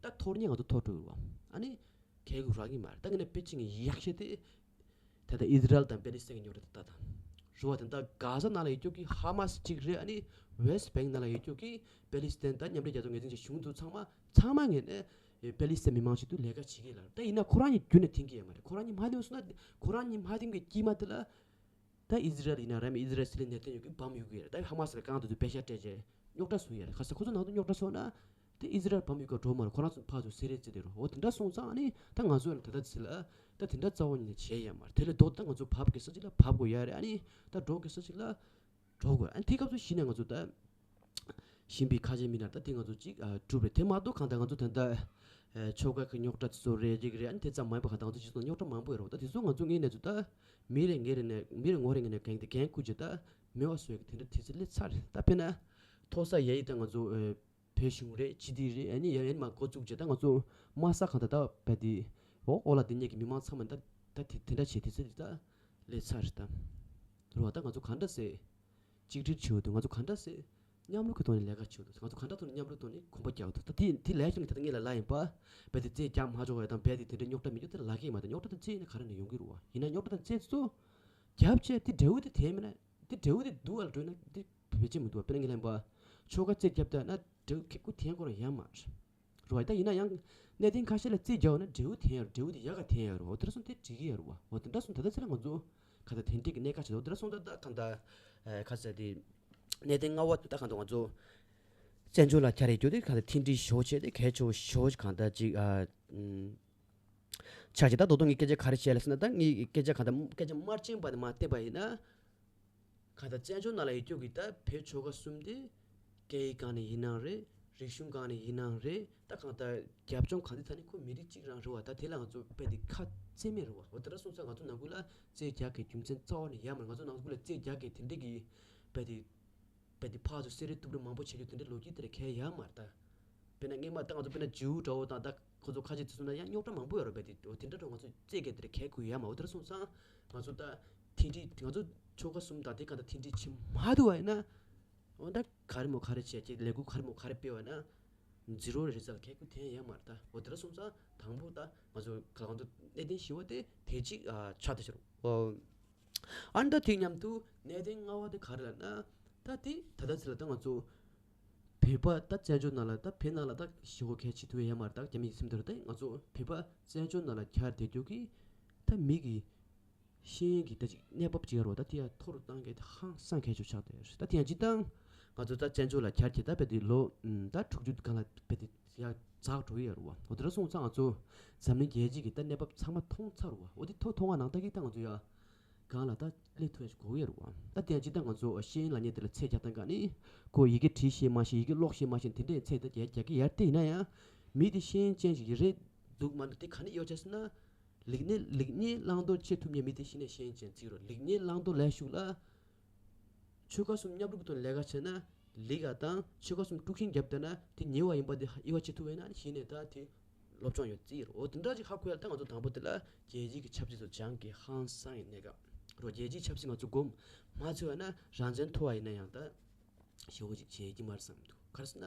ད་ཐོར་ཉེ་ང་ཚོ་ཐོར་འགྲོ་རུ་ཨང་། ཨ་ནི་གལ་གུ་རག་གི་མ་རེད། ད་ངས་ན་དཔེ་ཅིག་ངས་ཡག་ཤོས་དེ་ད་ལྟ་ཨི་ཟི་རལ་དང་པེ་ལི་སི་ཐན་གི་རྙོག་དྲ་དེ་ལྟ་དང་རུ་བ། དེ་ད་གྷ་ཟ་ནང་ལ་ཡོད་རྒྱུ་གི་ཧ་མ་སི་གཅིག་རེད། ཨ་ནི་ཝེ་སི་ཊི་བེང་ནང་ལ་ཡོད་རྒྱུ་གི་པེ་ལི་སི་ཐན་ད་མཉམ་འབྲེལ་རྒྱལ་ཚོགས་ངོས་འཛིན་བྱེད་གཞུང་དུ་ཚང་མ་ཚང་མ་ངས་ནས་པེ་ལི་སི་ཐན་མི་མང་ཆེད་དུ་ལས་ཀ་བྱེད་ཀྱི་ལ། ད་ཡིན་ན་ཁོ་རང་གཉིས་རྒྱུན་ནས་འཐེན་གྱི་ཡོད་མ་རེད། ཁོ་རང་གཉིས་མ་འཐེན་སོང་ན་ཁོ་རང་གཉིས་མ་འཐེན་གྱི་དཀྱིལ་མ་དེ་ལ་ད་ཨི་ཟི་རལ་ཡིན་ན་རེད། མི་ཨི་ཟི་རལ་སྲིད་བློན་ནེ་ཐན་ཡ་ཧུ་གི་བམ་གཡུག་གི་ཡོད་རེད། ད་ཧ་མ་སི་ལ་རྐང་དུ་དུ་པེ་ཤ་སྤྲད་རྗེས་རྙོག་དྲ་བཟོ་ཡ་རེད། ཁ་སང་ཁོ་ཚོ་ནང་དུ་རྙོག་དྲ་བཟོ་ན་དེ་ཨི་ཟི་རལ་བམ་གཡུག་ག་འགྲོ་མ་རེད། ཁོ་རང་ཚོ་ཕར་ཚུར་སེ་རེ་རྩེ་དེ་རུ་འོ་དེ་འདྲ་སོང་ཙང་ཨ་ནི་ད་ང་ཚོ་ཡང་ད་ལྟ་ཚེ་ལ་ད་དེ་འདྲ་རྩ་བ་ཉིད་ནས་བྱས་ཡ་མ་རེད། དེ་ལས་ལྡོག་ད་ང་ཚོ་བབ་དགོས་ས་ཅིག་ལ་བབ་དགོས་ཡ་རེད། ཨ་ནི་ད་འགྲོ་དགོས་ས་ཅིག་ལ་འགྲོ་དགོས། ཨ་ནི་དེ་སྐབས་སུ་གཞི་ནས་ང་ཚོ་ད་ཤིང་པའི་ཁ་ཆེ་མི་སྣ་ད་དེ་ང་ཚོ་ཅིག་ཨ་གྲུབ་རེད། དེ་མ་གཏོགས་གང་ལྟར་ང་ཚོ་ད་ལྟ་ཨ་ཆོལ་ཁ་གི་རྙོག་དྲ་དེ་ཚོ་རེད་ཅིག་རེད། ཨ་ནི་དེ་ཙམ་མ་ཡིན་པ་གང་ལྟར་ང་ཚོ་སྤྱི་ཚོགས་རྙོག་དྲ་མང་པོ་ཡོད་རེད། ད་དེ་ཚོ་ང་ཚོ་ངའི་གནས་ཚུལ་ད་མི་རེ་ངེ་རེ་ནས་མི་རེ་ངོ་རེ་ངེ་ནས་གན་དེ་གན་ཁུར་རྗེས་ད་མེད་པ་བཟོ་ཡ་གི་དེ་འདྲ་དུས་ཚོད་སླེབས་ཚར་རེད། ད་དཔེར་ན་མཐོ་ས་ཡ་ཡི་ད་ང་ཚོ་ཨ་བོད་གཞུང་རེད། སྤྱི་བདེ་རེད། ཨ་ནི་ཡ་ཡན་མ་འགོ་བཙུགས་རྗེས་ད་ང་ཚོ་དམའ་ས་གང་ད་ད་བས་དེ་འོ་ཨོ་ལ་དེ་ཉིད་ཀྱི་མི་མང་ཚང་མ་ད་ད་དེ་དེ་འདྲ་བྱེད་དུས་ཚོད་ད་སླེབས་ཚར་རེད། ད་རུ་བ་ད་ང་ཚོ་གང་འདྲ་ཟེར་གཅིག་སྒྲིལ་བྱེད་འོ་དུ་ང་ཚོ་གང་འདྲ་ཟེར་མཉམ་རུབ་ཀྱི་ཐོག་ནས་ལས་ཀ་བྱེད་འོ་དུ་ང་ཚོ་གང་འདྲ་ཐོག་ནས་མཉམ་རུབ་ཐོག་ནས་གོམ་པ་རྒྱག་འོ་དུ་ད་དེ་དེ་ལས་ཤོར་ནས་ད་ལྟ་ངེད་ལ་ལ་ཡིན་པ་བས་དེ་རྩེད་རྒྱག་མ་ཆོག་ཡ་དང་བས་དེ་དེ་འདྲ་རྙོག་དྲ་མི་འཇོག་དེ་ལ་ལ་གི་མ་ད་རྙོག་དྲ་དེ་རྩེད་ནས་ག་རེ་ནས་ཡོང་གི་རུ་བ་ཡིན་ན་རྙོག་དྲ་དེ་རྩེད་ཚོ་རྒྱབ་བྱས་དེ་འབྲས་བུ་དེ་དེ་མིན་ན། དེ་འབྲས་བུ་དེ་སྡུག་ཨ་ལ་འགྲོ་ན་དེ་བེད་སྤྱད་མི་འདུག་བ། དཔེར་ན་ངས་ལན་པ་ཆོལ་ཁ་རྩེད་རྒྱབ་ལྟ་ན་འབྲས་བུ་ཁེ་ཁུ་ཐེན་ཁོ་རང་ཡང་མ་རེད་བ། ད་ཡིན་ན་ཡང་གནད་དོན་ཁ་ཤས་ལ་རྩེད་རྒྱག་བ་ན་འབྲས་བུ་ཐེན་ཡ་རུ་འབྲས་བུ་དེ་ཡག་ག་ཐེན་ཡ་རུ་བ། འོ་དེ་འདྲ་སོང་དེ་འགྲིག་གི་ཡ་རུ་བ། འོ་དེ་འདྲ་སོང་ད་ལྟ་ཚེ་ལ་ང་ཚོ་ག་ད་དེ་འདྲས་ཀྱི་གནད་ཁ་ཆེ་འོ་དེ་འདྲ་སོང་ད་ད་ག་ད་ཁ་ས་དེ་གནད་དོན་ལྔ་བ་དེ་ད་ག་ད་ང་ཚོ་བཙན་བྱོལ་ལ་ཁྱ་རེ་རྒྱུ་དེ་ག་ད་མཐུན་སྒྲིལ་ཞོ་ཆེ་དེ་གལ་ཆེ་བོ་ཞོ་ག་ད་ཅིག་ཨ། ཆ་ཅིག་ད་དོ་དོ་ངའི་སྐད་ཆ་ག་རེ་བཤད་ལ་ཟེར་ན་ད་ངའི་སྐད་ཆ་ག་ད་སྐད་ཆ་དམར་རྗེན་པ་དེ་མ་བལྟས་པ་ཡིན་ན། གང་ལྟར་བཙན་བྱོལ་ནང་ལ་ཡོད་རྒྱུ་གི་ད་བོད་ཆོལ་ཁ་གསུམ་དེ་སྐད་ཡིག་སྒང་ནས་ཡིན་ནའང་རེད། རིག་གཞུང་སྒང་ནས་ཡིན་ནའང་རེད། ད་གང་ལྟར་རྒྱབ་ལྗོངས་གང་དེ་ཐད་ནས་ཁོ་མི་རིགས་གཅིག་རང་རེད་བ། ད་དེ་ལ་ང་ཚོ་དཔེ་དེ་ཁ་བཙེམ་མེད་རེད་བ། འོ་དེ་འདྲ་སོང་ཙང་ང་ཚོ་ནང་ཁུལ་ལ་རྩེད་རྒྱག་གི་རྒྱུ་མཚན་རྩ་བ་ནས་ཡོད་མ་རེད། ང་ཚོ་ནང་ཁུལ་ལ་རྩེད་རྒྱག་གི་དེ་འདྲ་གི་དཔེ་དེ་དཔེ་དེ་ཕར་ཚུར་སེ་རེ་གཏུབ་རེ་མང་པོ་བྱེད་རྒྱུ་དེ་འདྲ་ལོ་རྒྱུས་དེ་ར་གལ་ཡོད་མ་རེད་ད། དཔེར་ན་སྔོན་མ་ད་ང་ཚོ་དཔེར་ན་ཇིའུ་འདྲ་བོ་དང་ད་ཁོ་ཚོ་ཁ་ཆེ་དེ་ཚོ་ན་ཡང་རྙོག་དྲ་མང་པོ་ཡོད་རེད་པས། དེ་འོ་དེ་འདྲ་འགྲོ་ང་ཚོ་རྩེད་གེ་དེར་གལ་དགོས་ཡ་མ་འོ་དེར་སོང་ཙང་ང་ཚོ་ད་མཐུན་སྒྲིལ་ང་ཚོ་ཆོལ་ཁ་གསུམ་དང་དེ་ག་ད་མཐུན་སྒྲིལ་བྱེད་མ་ཐུབ་པ་ཡིན་ན་འོ་ད་ག་རེ་མོ་ག་རེ་བྱས་ཀྱི་ལས་འགུལ་ག་རེ་མོ་ག་རེ་སྤེལ་བ་ན་ཛི་རོ་རི་ཛལ་གལ་དགོས་དེ་ཡ་མ་རེད་ད། འོ་དེར་སོང་ཙང་དང་པོ་ད་ང་ཚོ་ག་ང་ཚོ་གནད་དོན་ཞི་བ་དེ་དེ་གཅིག་ཨ་ཆགས་ད་ཤར་འོ། ཨ་ནི་ད་དེ་མཉམ་དུ་གནད་དོན་ལྔ་བ་དེ་ག་རེ་ལབ་ན། ད་དེ་ད་ལྟ་ཚེ་ལ་ད་ང་ཚོ་ བོད་པ་ད་བཙན་བྱོལ་ནང་ལ་ད་བོད་ནང་ལ་ད་ཞི་བ་གལ་ཆེ་ཐུབ་ཡ་མ་རེད། ད་རྒྱ་མི་སེམས་ཐོར་ད་ང་ཚོ་བོད་པ་བཙན་བྱོལ་ནང་ལ་གྱར་བསྡད་རྒྱུ་གི་ད་མི་གི་ཤེས་ཡོན་གྱི་ད་ཅིག་གནས་བབ་ཅིག་ཡོད་རེད་བ། ད་དེ་ཡང་མཐོ་རུ་གཏང་མཁན་དེ་ཧང་སང་གལ་ཆེ་ཆགས་བསྡད་ཡོད་རེད། ད་དེ་ཡང་སྤྱིར་བཏང་ང་ཚོ་ད་བཙན་བྱོལ་ལ་གྱར་གྱི་ད་བས་དེ་ལོ་ད་དྲུག་ཅུ་སྒང་ལ་བས་དེ་ཡར་འཛེགས་འགྲོ་གི་ཡོད་རེད་བ། འོ་དེ་འདྲ་སོང་ཙང་ང་ཚོ་འཛམ་གླིང་རྒྱལ་སྤྱི་གི་ད་གནས་བབ་ཚང་མ་མཐོང་ཚར་བ། འོ་དེ་མཐོང་མཐོང་བ་ནང་ལྟར་གྱི་ད་ང་ཚོ་ཡ་སྒང་ལ་ད་སླེབས་ཐུབ་ཡ་ཞིག་དགོས་ཀྱི་ཡོད་རེད་བ། ད་དེ་ཡང་སྤྱིར་བཏང་ང་ཚོ་ཤེས་ཡོན་ལབ་མཁན་དེ་ལ་ཚད་རྒྱག་སྟངས་ག་ནི་ཁོ་ཡི་གེ་བྲིས་ཤེས་མ་ཤེས་ཡི་གེ་ཀློག་ཤེས་མ་ཤེས་དེ་འདྲའི་ཚད་ད་རྒྱག་རྒྱག་གི་ཡོད་རེད། དེ་ཡིན་ན་ཡང་མི་དེ་ཤེས་ཡོན་ཅན་ཞིག་རེད་འདུག་མ་འདུག་དེ་ག་ནས་ཡོད་ཅེ་ཟེར་ན། ལེགས་ཉེས་ལེགས་ཉེས་བླང་དོར་ཤེས་ཐུབ་མཁན་མི་དེ་ཤེས་ནས་ཤེས་ཡོན་ཅན་བརྩི་རོགས། ལེགས་ཉེས་བླང་དོར་ལས་ཤུགས་ལ། ཆོལ་ཁ་གསུམ་མཉམ་རུབ་ཀྱི་ཐོག་ནས་ལས་ཀ་བྱས་ན་ལེགས་ཡ་དང་། ཆོལ་ཁ་གསུམ་དཀྲུག་ཤིང་བརྒྱབ་བསྡད་ན་དེ་ཉེས་པ་ཡིན་པ་དེ་དབྱེ་བ་ཕྱེ་ཐུབ་པ་ཡིན་ན་ནི་གཞི་ནས་ད་དེ་སློབ་སྦྱོང་ཡོད་རྩིས་རོ། འོ་དེ་འདྲ་ཅིག་ཧ་གོ་ཡ་ད་ང་ཚོ་དང་པོ་དེ་ལ་རྒྱལ་སྤྱི་གི་ཆབ་སྲིད་ཚོ་སྦྱང་གི་ཧང་སང་ཡིན་གནད་འགག་རོ། རྒྱལ་སྤྱིའི་ཆབ་སྲིད་ང་ཚོ་སྒོམ་མ་ཚུད་པ་ན་རང་བཙན་ཐོབ་པ་ཡིན་ན་ཡང་ད་ཞེ་པོ་ཅིག་བྱེད་ཀྱི་མ་རེད་བསམ་འདུག་ག་རེ་ཟེར་ན།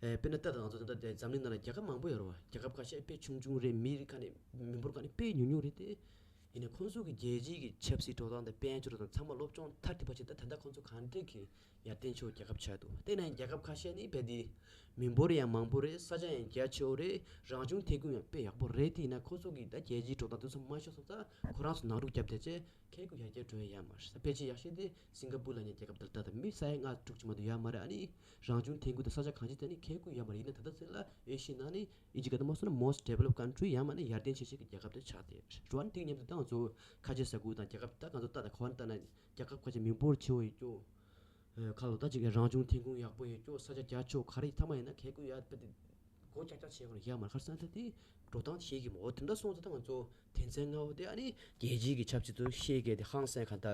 ཨེ་དཔེར་ན་ད་ལྟ་ང་ཚོ་ད་ལྟ་འཛམ་གླིང་ནང་ལ་རྒྱལ་ཁབ་མང་པོ་ཡོད་རེད་བ། རྒྱལ་ཁབ་ཁ་ཤས་དཔེ་ཆུང་ཆུང་རེད། མི་རིགས་ཁ་ནས་མི་འབོར་ཁ་ནས་དཔེ་ཉུང་ཉུང་རེད་དེ། ཡིན་ནའི་ཁོང་ཚོ་གི་རྒྱལ་སྤྱིའི་གི་ཆབ་སྲིད་འགྲོ་སྟངས་དང་དཔལ་འབྱོར་དང་ཚང་མ་སློབ་སྦྱོང་མཐར་ཐུག་པ་བྱས་ད་ད་ལྟ་ཁོང་ཚོ་གང་འདྲ་གི་ཡར་ཐོན་ཆེ་བའི་རྒྱལ་ཁབ་ཆགས་འདུག་དེ་ནས་རྒྱལ་ཁབ་ཁ་ཤས་ནི་རྦད་དེ་མི་འབོར་ཡང་མང་པོ་རེད། ས་ཆ་ཡང་རྒྱ་ཆེ་བོ་རེད། རང་བྱུང་ཐོན་ཁུངས་ཡང་དཔེ་ཡག་པོ་རེད། དེ་ཡིན་ན་ཁོང་ཚོ་གི་ད་རྒྱལ་སྤྱིའི་འགྲོ་སྟངས་དེ་ཚོ་མ་ཤེས་སོང་ཙང་ཁོ་རང་ཚོ་ནང་འཁྲུག་བརྒྱབ་བསྡད་བྱས་ཁལ་གུ་ཡར་རྒྱས་འགྲོ་ཡ་ཡོད་མ་རེད། ད་ཕལ་ཆེར་ཡག་ཤོས་དེ་སིང་ག་པུར་ལབ་མཁན་རྒྱལ་ཁབ་དེ་ལ་ད་ད་མི་ས་ཡ་ལྔ་དྲུག་ཅིག་མ་གཏོགས་ཡོད་མ་རེད། ཨ་ནི་རང་བྱུང་ཐོན་ཁུངས་དང་ས་ཆ་གང་ཅི་དེ་ནི་ཁལ་གུ་ཡོད་མ་རེད། ཡིན་ན་ད་ལྟ་ཚེ་ལ་ཨེ་ཤི་ཡའི་ནང་ནི་ཨིན་ཇི་སྐད་དུ་མ་སོང་ན་most developed country ཡང་མིན་ན་ཡར་ཐོན་ཆེ་ཤོས་ཀྱི་རྒྱལ་ཁབ་དེ་ཆགས་བསྡད་རེད་བ། ཨ་ནི་དེ་མཉམ་དུ་ད་ང་ཚོ་ཁ་ཆེ་ས་ཁུལ་དང་རྒྱལ་ཁབ་ད་ང་ཚོ་ད་ད་ག་བ་ད་ན་རྒྱལ་ཁབ་ཁ་ཆེ་མི་འབོར་ཆེ་བོ་ཡོད་ཀྱོ། ཁ་ལོ་ད་ཅིག་རང་བྱུང་ཐོན་ཁུངས་ཡག་པོ་ཡོད་ཀྱོ། ས་ཆ་རྒྱ་ཆེ་བོ་ག་རེ་ཡིན་ཐ་མ་ཡིན་ན་ཁལ་གུ་ཡ་པ་དེ་སྒོ་ཀྱག་ཀྱག་བྱེད་དགོས་ཡ་མ་རེད། ཁར་སང་ད་དེ་འགྲོ་སྟངས་ཤེས་ཀྱི་མོ་དེ་འདྲ་སོང་ཙང་ད་ང་ཚོ་དོན་ཚན་ལྔ་བོ་དེ་ཨ་ནི་རྒྱལ་སྤྱིའི་གི་ཆབ་སྲིད་དུ་ཤེས་དགོས་དེ་ཧང་སང་ག་ད་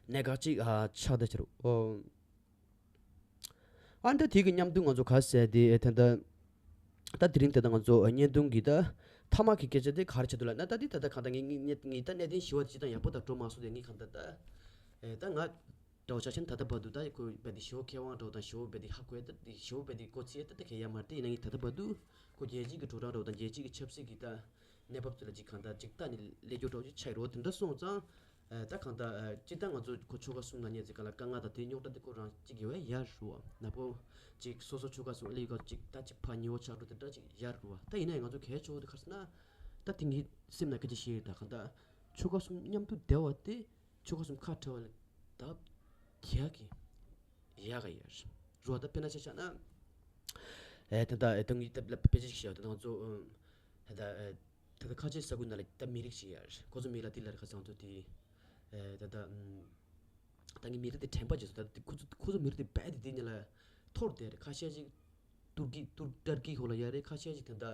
གནད་འགག་ཅིག་ཨ་ཆགས་བསྡད་ཀྱི་རེད། ཨོ། ཨ་ནི་ད་དེ་གི་མཉམ་དུ་ང་ཚོ་ག་ཟེར་དེ་ཨེ་ད་ད་ད་དེ་རིང་ད་ད་ང་ཚོ་བརྙན་ཐུང་གི་ད་མཐའ་མ་གི་སྐད་ཆ་དེ་ག་རེ་བྱེད་འདུག་ལབ་ན། ད་དེ་ད་ད་གང་ལྟར་ངས་ངས་ངས་ངས་ད་གནད་དོན་ཞི་བ་དེ་ཅི་དང་ཡག་པོ་ད་འགྲོ་མ་སོང་དེ་ངས་གང་ལྟར་ད་ཨེ་ད་ང་འདྲ་བོ་ཆ་ཆེན་ད་ལྟ་བར་དུ་ད་ཁོ་རྦད་དེ་ཞི་བ་མཁས་དབང་འདྲ་བོ་དང་ཞི་བ་རྦད་དེ་ཧ་གོ་ཡ་ད་དེ་ཞི་བ་རྦད་དེ་གོ་ཚིག་ཡ་ད་ད་གལ་ཡ་མ་རེད། དེ་ཡིན་ན་ངས་ད་ལྟ་བར་དུ་ཁོ་རྒྱལ་སྤྱིའི་གི་དྲོ་གྲང་འདྲ་བོ་དང་རྒྱལ་སྤྱིའི་གི་ཆབ་སྲིད་ཀྱི་ད་གནས་བབ་དེ་ལ་ཅིག་གང་ལྟར་ཅིག་ལྟ་ནས་སླེབས་རྒྱུ་འདྲ་བོ་ཅིག་ཆགས་ཡོད་རེད་བ། དེ་འདྲ་སོང་ཙང་། ཨ་ད་གང་ལྟར་ཨ་སྤྱིར་བཏང་ང་ཚོ་ཁོ་ཆོལ་ཁ་གསུམ་ནང་ཉལ་ཚེ་ག་ལ་དཀའ་ངལ་དང་དེ་རྙོག་དྲ་དེ་ཁོ་རང་གཅིག་ཡོད་ཡ་རུ་བ་ན་པོ་ཅིག་སོ་སོ་ཆོལ་ཁ་གསུམ་ཨ་ལེ་ག་ཅིག་ད་ཅིག་ཕ་ཉེ་བོ་ཆགས་འགྲོ་དེ་འདྲ་ཅིག་ཡ་རུ་བ། ད་ཡིན་ན་ཡང་ང་ཚོ་གལ་ཆེ་བོ་དེ་ག་རེ་ཟེར་ན། ད་དེ་ངའི་སེམས་ནང་སྐད་ཆ་བཤད་ཡོད། ད་གང་ལྟར་ཆོལ་ཁ་གསུམ་མཉམ་དུ་བསྡད་པ་དེ་ཆོལ་ཁ་གསུམ་ཁ་བྲལ་བ་ལས་ད་རྒྱ་གི་ཡག་ག་ཡ་རུ་བ། ད་དཔེར་ན་ཆ་བཞག་ན་ཨེ་ད་ད་ཨེ་ད་ངའི་ད་དཔེ་ཆ་ཞིག་བཤད་ཡོད། ད་ང་ཚོ་ད་ད་ཨེ། ད་ལྟ་ཁ་ཆེ་ས་ཁུལ་ནང་ལ་ད་མི་རིགས་ཤིག་ཡ་རེད། ཁོ་ཚོ་མི་ལ་དེ་ལ་རེ་ཁ་སང་ཚོ་དེ་ཨེ་ད་ད་ཨམ། ད་ངའི་མི་རིགས་དེ་དྲན་པ་བརྗེད་སོང་། ད་ཁོ་ཚོ་ཁོ་ཚོ་མི་རིགས་དེ་རྦད་དེ་དེ་ཉིད་ལ་འཐོར་བསྡད་རེད། ཁ་ཤས་ཅིག་ཏུར་ཀི་ཏུར་ཏར་ཀི་ཁོ་ལ་ཡ་རེད། ཁ་ཤས་ཅིག་ད་ད་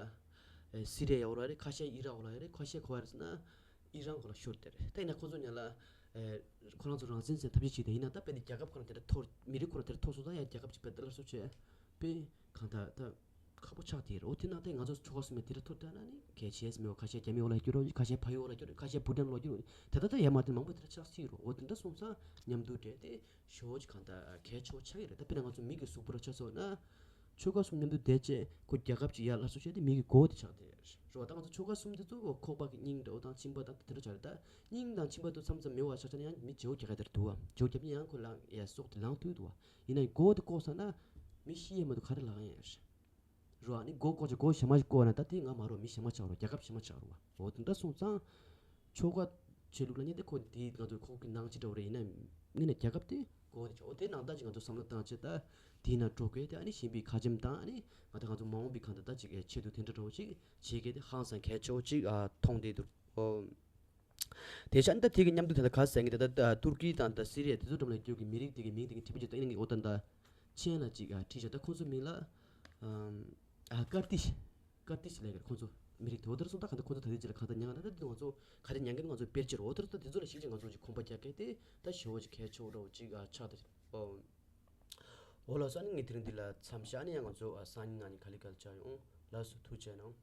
ཨེ་སི་རི་ཡ་ཡོག་ལ་རེད། ཁ་ཤས་ཨི་རག་ཁོ་ལ་ཡ་རེད། ཁ་ཤས་ཁོ་ཡ་རེད་ཟེར་ན་ཨི་རན་ཁོ་ལ་ཤོར་བསྡད་རེད། ད་ཡིན་ན་ཁོ་ཚོ་ཉིད་ལ་ཨེ་ཁོ་རང་ཚོ་རང་བཙན་ཟེར་ཐབས་ཤེས་བྱས་ཏེ་ཡིན་ན་ད་རྦད་དེ་རྒྱལ་ཁབ་ཁོ་རང་དེ་འདྲ་འཐོར། མི་རིགས་ཁོ་རང་དེ་འདྲ་འཐོར་སོང་ཙང་ཡ་རྒྱལ་ཁབ་ཅིག་རྦད་དེ་སླར་གསོ་བྱས་པས་གང་ལྟར་ད། ཁག་པོ་ཆགས་དེ་རེད། འོ་དེ་ན་ད་ང་ཚོ་ཆོལ་ཁ་གསུམ་ཡང་དེ་འདྲ་ཐོར་ད་ན་ནི་གལ་ཆེ་ས་མེད་པ། ཁ་ཤས་རྒྱ་མི་འོག་ལ་སྐྱུར་རོགས། ཁ་ཤས་ཕ་ཡུལ་འོག་ལ་སྐྱུར་རོགས། ཁ་ཤས་བུ་ཏན་ལ་སྐྱུར་རོགས། ད་ལྟ་ད་ཡར་མར་དེ་མང་པོ་དེ་འདྲ་ཆགས་སྲིད་རོགས། འོ་དེ་འདྲ་སོང་ཙང་མཉམ་དུ་འབྲེལ་ཏེ་ཞོ་ཅིག་གང་ལྟར་གལ་ཆེ་བོ་ཆགས་ཀྱི་རེད། ད་དཔེར་ན་ང་ཚོ་མི་གི་གཟུགས་པོ་ར་ཆ་བཞག་ན་ཆོལ་ཁ་གསུམ་མཉམ་དུ་བསྡད་བྱས་ཁོ་རྒྱལ་ཁབ་ཅིག་ཡར་སླར་གསོ་བྱས་ཏེ་མི་གི་མགོ་བོ་དེ་ཆགས་དེ་རེད་བ། ད་ང་ཚོ་ཆོལ་ཁ་གསུམ་དེ་ཚོ་ཁོག་པ་གི་སྙིང་འདྲ་བོ་དང་གཅིན་པ་དང་དེ་འདྲ་ཆགས་རེད། ད་སྙིང་དང་གཅིན་པ་དེ་མཚམས་མཚམས་མེད་པ་ཆགས་ཆགས་ན་ཡང་མི་བརྗེ་པོ་རྒྱག་ག་དེར་འདུག་བ། བརྗེ་པོ་རྒྱབ་ན་ཡང་ཁོ་ལ་ཡ་སྲོག་དེ་ལངས་ཐུབ་འདུག་བ། ཡིན་ན་མགོ་བོ་དེ་བཀོག་ཚར་ན་མི་ཤི་ཡས་མ་གཏོགས་ག་རེ་ལངས་ཡས་རེད། རོ། ཨ་ནི་མགོ་བཀོག་ཅིག་མགོ་ཞྭ་མོ་ཞིག་བཀོག་ན་ད་དེ་ང་མ་རོ་མི་ཞྭ་མོ་ཆགས་རོ། རྒྱལ་ཁབ་ཞྭ་མོ་ཆགས་རོ། འོ་དེ་འདྲ་སོང་ཙང་ཆོལ་ཁ་ཆོས་ལུགས་ལ་ཉེ་དེ་ཁོ་དེ་ང་ཚོ་ཁོག་གི་ནང་ཅི་འདྲ་བོ་རེད། ཡིན་ན་ངས་ན་རྒྱལ་ཁབ་དེ་མགོ་དེ་ཆགས། འོ་དེ་ནང་ལྟ་ཅིག་ང་ཚོ་བསམ་བློ་བཏང་ཅིག་ད་དེའི་ནང་འགྲོ་དགོས་ཏེ། ཨ་ནི་གཞན་པའི་ཁ་ཆེམས་དང་ཨ་ནི་ང་ད་ང་ཚོ་མ་འོངས་པའི་གང་ལྟར་ད་ཅིག་ཆེད་དུ་དེ་འདྲ་འདྲ་བོ་ཅིག་བྱེད་དགོས་དེ་ཧང་སང་གལ་ཆེ་བོ་ཅིག་ཨ་མཐོང་བསྡད་འདུག་ཨོ། དེ་ཆ་ནི་ད་དེ་གི་མཉམ་དུ་ད་ལྟ་ག་ཟེར་ངེས་ད་ལྟ་ཏུར་ཀི་དང་ད་སི་རི་ཡ་དེ་ཚོ་འགྲམ་ལ་སྐྱོད་ཀྱི་མི་རིགས་དེ་གི་མིང་དེ་གི་འབྲི་བ་ཅིག་ད་ཨིན་ལན་གི་འོ་ད་ད་མཆན་ལ་ཅིག་ཨ་བྲིས་བཞག་ད་ཁོང་ཚོ་མིང་ལ་ཨ་ཀར་ཏིཤ་ཀར་ཏིཤ་ལབ་ཀྱི་རེད། ཁོང་ཚོ་མི་རིགས་དེ་འོ་དེར་སོང་ད་ག་ད་ཁོང་ཚོ་ད་དེ་ཅིག་ལ་གང་ད་ཉན་ག་ད་ད་དེ་ང་ཚོ་ག་རེ་ཉན་གི་ང་ཚོ་དཔེར་ཆ་རེད། འོ་དེར་ད་དེ་ཚོ་ལ་ཞིབ་ཅིག་ང་ཚོ་ཅིག་ཁོམ་པ་རྒྱག་གི་དེ་ད་ཞེ་པོ་ཅིག་གལ་ཆེ་བོ་འདྲ་བོ་ཅིག་ཨ་ཆགས་ད། ཨོ་ལགས་སོ། ཨ་ནི་ངས་དེ་རིང་འདི་ལ་མཚམས་བཞག་ཨ་ནི་ཡང་ང་ཚོ་ཨ་སང་ཉིན་གནངས་ཉིན་ག་ལེ་ག་ལེ་བཅར་ཡོང་། ལགས་སོ། ཐུགས་རྗེ་གནང་།